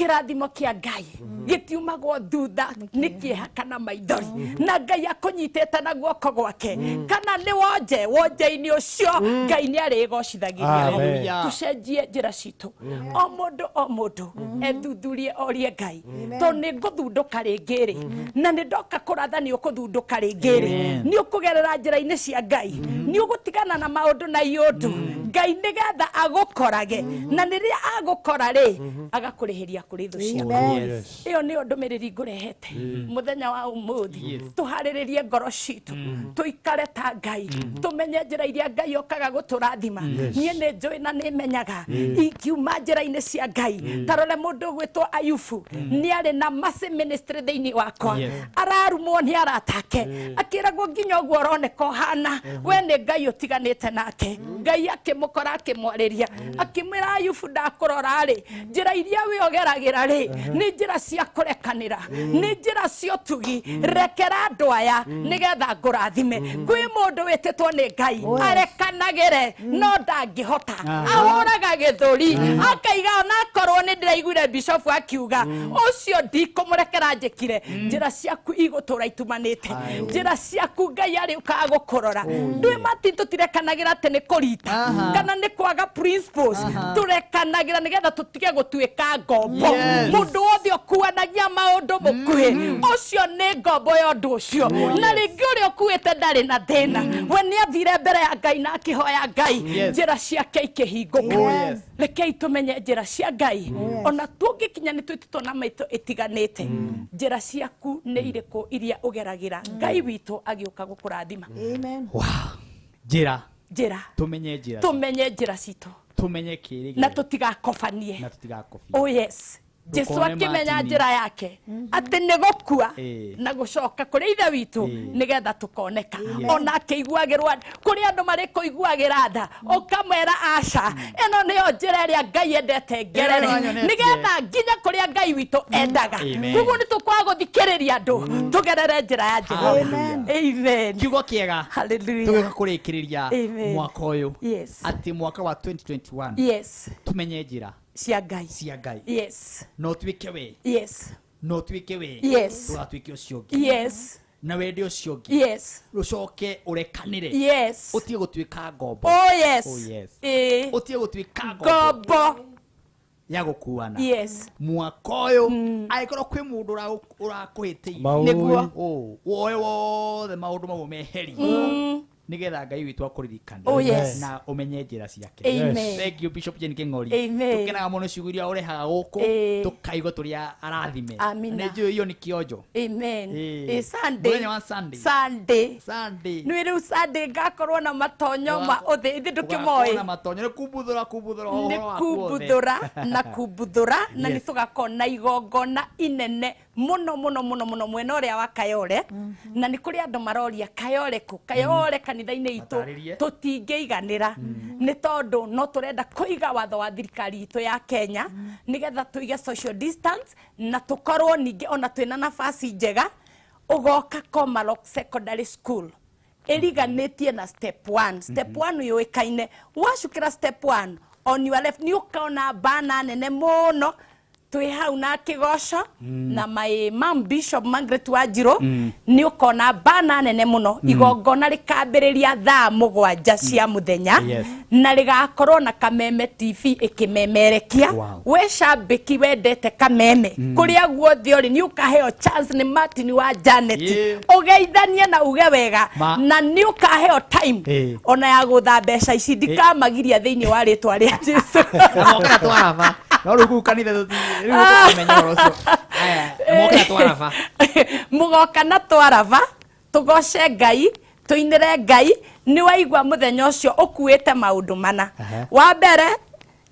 Kĩrathimo kĩa Ngai gĩtiumagwo thutha nĩ kĩeha kana maithori, na Ngai akũnyitĩte na guoko gwake, kana nĩ wonje wonje-inĩ ũcio Ngai nĩ arĩgocithagĩria. Amen. Tũcenjie njĩra citũ, o mũndũ o mũndũ ethuthurie orie Ngai, tondũ nĩ ngũthundũka rĩngĩ rĩ, na nĩ ndoka kũratha nĩ ũkũthundũka rĩngĩ rĩ, nĩ ũkũgerera njĩra-inĩ cia Ngai, nĩ ũgũtigana na maũndũ na iũndũ Ngai nĩgetha agũkorage, na rĩrĩa agũkora rĩ, agakũrĩhĩria kũrĩ thũ ciaku. Yes. Ĩyo nĩyo ndũmĩrĩri ngũrehete mũthenya wa ũmũthĩ. Tũharĩrĩrie ngoro citũ, tũikare ta Ngai, tũmenye njĩra iria Ngai okaga gũtũrathima. Niĩ nĩ njũĩ na nĩ menyaga ingiuma njĩra-inĩ cia Ngai, ta rore mũndũ ũgwĩtwo Ayubu, nĩ arĩ na mercy ministry thĩinĩ wakwa. Ararumwo nĩ aratake, akĩragwo nginya ũguo ũroneka ũhana we nĩ Ngai ũtiganĩte nake. Ngai akĩmũkora, akĩmwarĩria, akĩmwĩra, Ayubu, ndakũrora rĩ, njĩra iria we ũgeragĩra rĩ, nĩ njĩra cia kũrekanĩra, nĩ njĩra cia ũtugi, rekera andũ aya nĩgetha ngũrathime. Kwĩ mũndũ wĩtĩtwo nĩ Ngai arekanagĩre no ndangĩhota, ahũraga gĩthũri akaiga onakorwo nĩ ndĩraiguire bishofu akiuga ũcio ndikũmũrekera njĩkire. Njĩra ciaku igũtũra itumanĩte, njĩra ciaku Ngai arĩũkaga gũkũrora. Ndwĩ mati tũtirekanagĩra atĩ nĩ kũrita kana nĩ kwaga principles, tũrekanagĩra nĩgetha tũtige gũtuĩka ngombo. Mũndũ wothe ũkuanagia maũndũ mũkuhĩ ũcio nĩ ngombo ya ũndũ ũcio, na rĩngĩ ũrĩa ũkuĩte ndarĩ na thĩna, we nĩ athire mbere ya Ngai na akĩhoya Ngai, njĩra ciake ikĩhingũka. Rekei tũmenye njĩra cia Ngai, ona tũngĩkinya nĩ twĩtĩtwo na maitũ ĩtiganĩte. Njĩra ciaku nĩ irĩkũ iria ũgeragĩra Ngai witũ agĩũka gũkũrathima? Amen. Wow. Njĩra. Njĩra. Tũmenye njĩra. Tũmenye njĩra citũ. Tũmenye kĩrĩgĩrĩro. Na tũtigakobanie. Na tũtigakobie. Oh yes, Jesu Ndũkone akĩmenya Martin. njĩra yake atĩ nĩ gũkua na gũcoka kũrĩ ithe witũ nĩgetha tũkoneka. Ona akĩiguagĩrwo, kũrĩ andũ marĩ kũiguagĩra tha, ũkamwĩra aca, ĩno nĩyo njĩra ĩrĩa Ngai endete ngerere Ĩno nĩyo nĩgetha nginya kũrĩa Ngai witũ endaga. Amen. Koguo nĩ tũkwaga gũthikĩrĩria andũ, tũgerere njĩra ya Jehova. Hallelujah. Amen. Kiugo kĩega. Hallelujah. Tũgĩũka kũrĩkĩrĩria Amen. mwaka ũyũ, atĩ mwaka wa 2021 tũmenye njĩra cia Ngai. Cia Ngai. No tuĩke we. No tuĩke we. Ndũgatuĩke ũcio ũngĩ. Na wende ũcio ũngĩ. Ũcoke ũrekanĩre. Ũtige gũtuĩka ngombo. Oh yes. Oh yes. Ũtige gũtuĩka ngombo ngombo ya gũkuana. Mwaka ũyũ angĩkorwo kwĩ mũndũ ũrakũhĩtĩirie, Maũĩ. Nĩguo. Oh, woe wothe maũndũ mau meherie nĩgetha Ngai witũ akũririkane. Oh, yes. Na ũmenye njĩra ciake. Amen. Thank you, Bishop Jane King'ori. Amen. Tũkenaga mũno ciugo iria ũrehaga gũkũ, tũkaigua tũrĩ arathime. Amina. Nĩ njũĩ iyo nĩ kĩonjo. Amen. Ĩ Sunday. Mũthenya wa Sunday. Sunday. Sunday. Nĩ rĩu Sunday ngakorwo na matonyo ma ũthĩ ithe Ũgakorwo ndũkĩmoĩ. na matonyo nĩ kumbuthũra kumbuthũra Nĩ ũhoro waku wothe. kumbuthũra na kumbuthũra na nĩ tũgakorwo na igongona inene mũno mũno mũno mũno mwena ũrĩa wa Kayole, na nĩ kũrĩ andũ maroria Kayole kũ, Kayole kanitha-inĩ itũ Matarĩrie. tũtingĩiganĩra nĩ tondũ no tũrenda kũiga watho wa thirikari itũ ya Kenya nĩgetha tũige social distance na tũkorwo ningĩ ona twĩna nafasi njega. Ũgoka Komalok Secondary School ĩriganĩtie na step 1, step 1 yũĩkaine, wacukĩra step 1 on your left nĩ ũkona bana nene mũno, twĩ hau na kĩgoco na my mam Bishop Margaret Wanjirũ. Nĩ ũkona bana nene mũno. Igongona rĩkambĩrĩria thaa 7 cia mũthenya na rĩgakorwo na Kameme TV ĩkĩmemerekia. We cambĩki wendete Kameme kũrĩa guothe ũrĩ, nĩ ũkaheo chance nĩ Martin wa Janet ũgeithanie na uge wega. Na nĩ ũkaheo time ona ya gũtha mbeca ici, ndikamagiria thĩinĩ wa rĩtwa rĩa Jesu. Na mokĩra twaraba no rĩu kũu kanitha rĩu tũkamenya ũhoro ũcio. Aya, mokĩra twaraba. Mũgoka na twaraba, tũgoce Ngai, tũinĩre Ngai. Nĩ waigua mũthenya ũcio ũkuĩte maũndũ mana. Wa mbere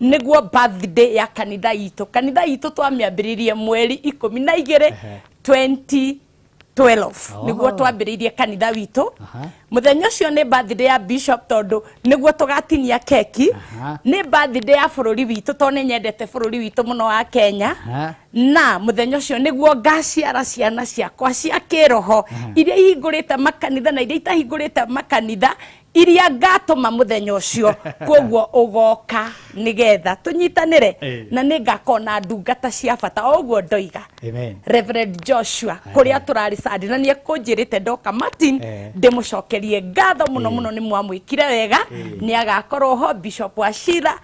nĩguo birthday ya kanitha itũ. Kanitha itũ twamĩambĩrĩirie mweri 12 2012 nĩguo twambĩrĩirie kanitha witũ. Mũthenya ũcio nĩ birthday ya bishop tondũ nĩguo tũgatinia keki. Nĩ birthday ya bũrũri witũ tondũ nĩ nyendete bũrũri witũ mũno wa Kenya. Na mũthenya ũcio nĩguo ngaciara ciana ciakwa cia kĩroho iria ihingũrĩte makanitha na iria itahingũrĩte makanitha. Iria ngatũma mũthenya ũcio koguo ũgoka nĩgetha tũnyitanĩre na nĩngakorwo na ndungata cia bata o ũguo ndoiga. Amen. Reverend Joshua kũrĩa tũrarĩ Sunday na nĩ ekũnjĩrĩte ndoka Martin ndĩmũcokerie ngatho mũno mũno nĩ mwamwĩkire wega. Nĩ agakorwo ho Bishop Wachira,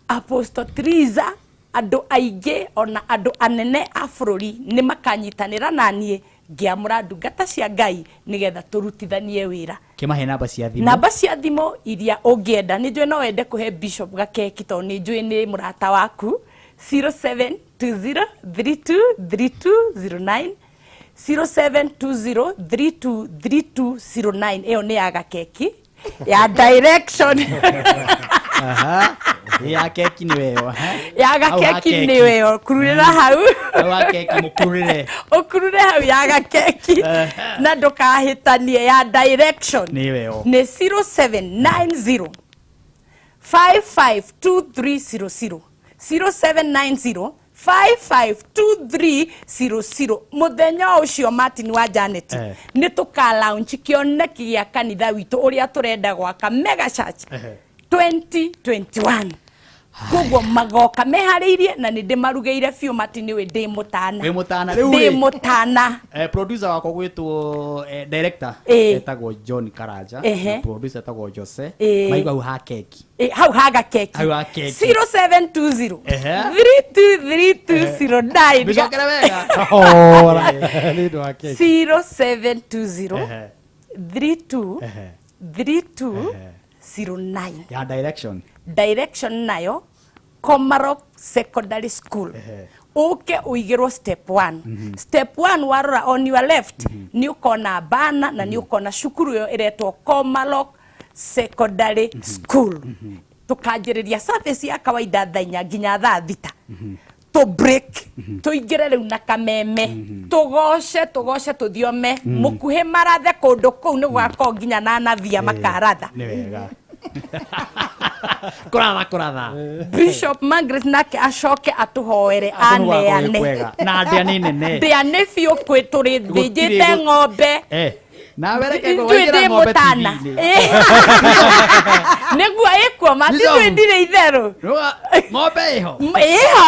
Apostle Triza, andũ aingĩ ona andũ anene a bũrũri nĩ makanyitanĩra na niĩ ngĩamũra ndungata cia Ngai nĩgetha tũrutithanie wĩra. Kĩmahe namba cia thimũ. Namba cia thimũ iria ũngĩenda, nĩ njũĩ no wende kũhe Bishop gakeki tondũ nĩ njũĩ nĩ mũrata waku. 0720323209, 0720323209, ĩyo nĩ ya gakeki ya direction. Aha. Ya keki nĩ weyo. Ya gakeki nĩ weyo, kururĩra hau. Hau ha keki mũkururĩre. Ũkurure hau ya gakeki na ndũkahĩtanie ya direction Nĩ weyo. Nĩ 0790 552300, 0790 552300. Mũthenya ũcio Martin wa Janet nĩ tũka launch kĩoneki gĩa kanitha witũ ũrĩa tũrenda gwaka mega church 2021. Koguo magoka meharĩirie na nĩ ndĩmarugĩire biũ. Martin wĩ ndĩ mũtana. Wĩ mũtana rĩu ndĩ rĩ. Mũtana. Producer wakwa gwĩtwo director etagwo John Karanja na producer etagwo Jose. Maigua hau ha keki. Hau haga keki. Hau ha keki. 0720 323209. Mĩcokere wega. Ora, nĩ ũndũ wa keki. 0720 32 3209. Ya direction. Direction nayo Komarok Secondary School. Uke uigirwo step 1, step 1 warora on your left nĩ ũkona bana na nĩ ũkona cukuru ĩyo ĩretwo Komarok Secondary School. Tũkanjĩrĩria service ya kawaida thaa 4 nginya thaa 6, tũ break tũingĩre rĩu na kameme tũgoce tũgoce tũthiome mũkuhĩ marathe kũndũ kũu nĩ gũgakorwo nginya na nabia makaratha. Nĩ wega kũratha kũratha. Bishop Margaret nake acoke atũhoere aneane. Kwega na ndĩa nĩ nene. Ndĩa nĩ biũ kwĩ tũrĩ thĩnjĩte ng'ombe. Nawe reke Ithuĩ waingĩra ndĩ ng'ombe mũtana. TV-inĩ. Nĩguo ĩkuo mati Bishop. ithuĩ ndirĩ itherũ. Ng'ombe ĩho. Ĩho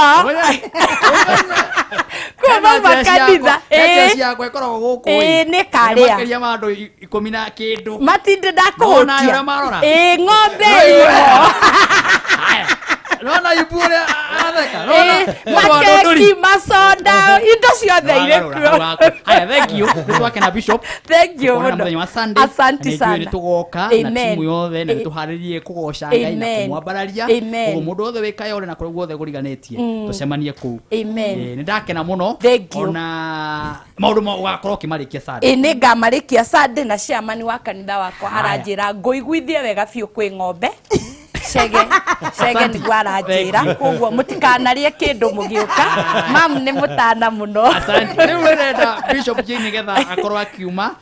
kuo mauma kanitha. Ĩĩ ciakwa ĩkoragwo gũkũ. Ĩĩ, nĩ karĩa. Makĩria ma andũ 10 na kĩndũ. Matinde Nona ndakũhũtia. ũrĩa marora. Ĩĩ ng'ombe Nĩwaigua? ĩho. Nona ibu ũrĩa aratheka. Nona Makeki macoda indo ciothe irĩ kuo. Haya, thank you. Nĩ twakena Bishop. Thank you Tukonana mũno. mũthenya wa Sunday. Asante Na nĩ njũĩ sana. nĩ tũgoka na Amen. timu yothe na nĩ tũharĩrie kũgoca Ngai na Amen. kũmwambararia. Amen. Ũguo mũndũ wothe wĩ Kayole na kũrĩa guothe kũriganĩtie tũcemanie kũu. Amen. Nĩ ndakena mũno. Thank you. Ona maũndũ ma ũgakorwo ũkĩmarĩkia Sunday. Ĩ nĩ ngamarĩkia Sunday na chairman wa kanitha wakwa Haya. aranjĩra ngũiguithie wega biũ kwĩ ng'ombe cege cege Asante. nĩguo aranjĩra. Thank you. Koguo mũtikanarĩe kĩndũ mũgĩũka mam nĩ mũtana mũno. Asante. Rĩu ndĩrenda Bishop Jane nĩgetha akorwo akiuma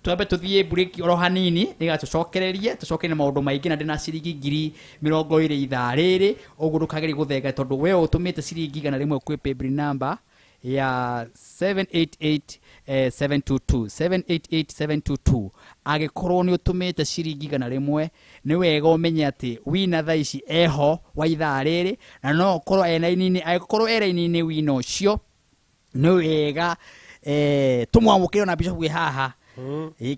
twambe tuthiĩ break oro hanini nĩgetha tũcokererie tũcokerie maũndũ maingĩ na ndĩna ciringi 20,000 ithaa rĩrĩ ũguo ndũkagerie gũthenga tondũ we ũtũmĩte ciringi 100 kwĩ paybill number ya 788 722 788722. Angĩkorwo nĩ ũtũmĩte ciringi 100 nĩ wega ũmenye atĩ wina thaa ici eho wa ithaa rĩrĩ na no ũkorwo e raini-inĩ. Angĩkorwo e raini-inĩ wina ũcio nĩ wega tũmwamũkĩre na Bishop wĩ haha. Ĩkĩra.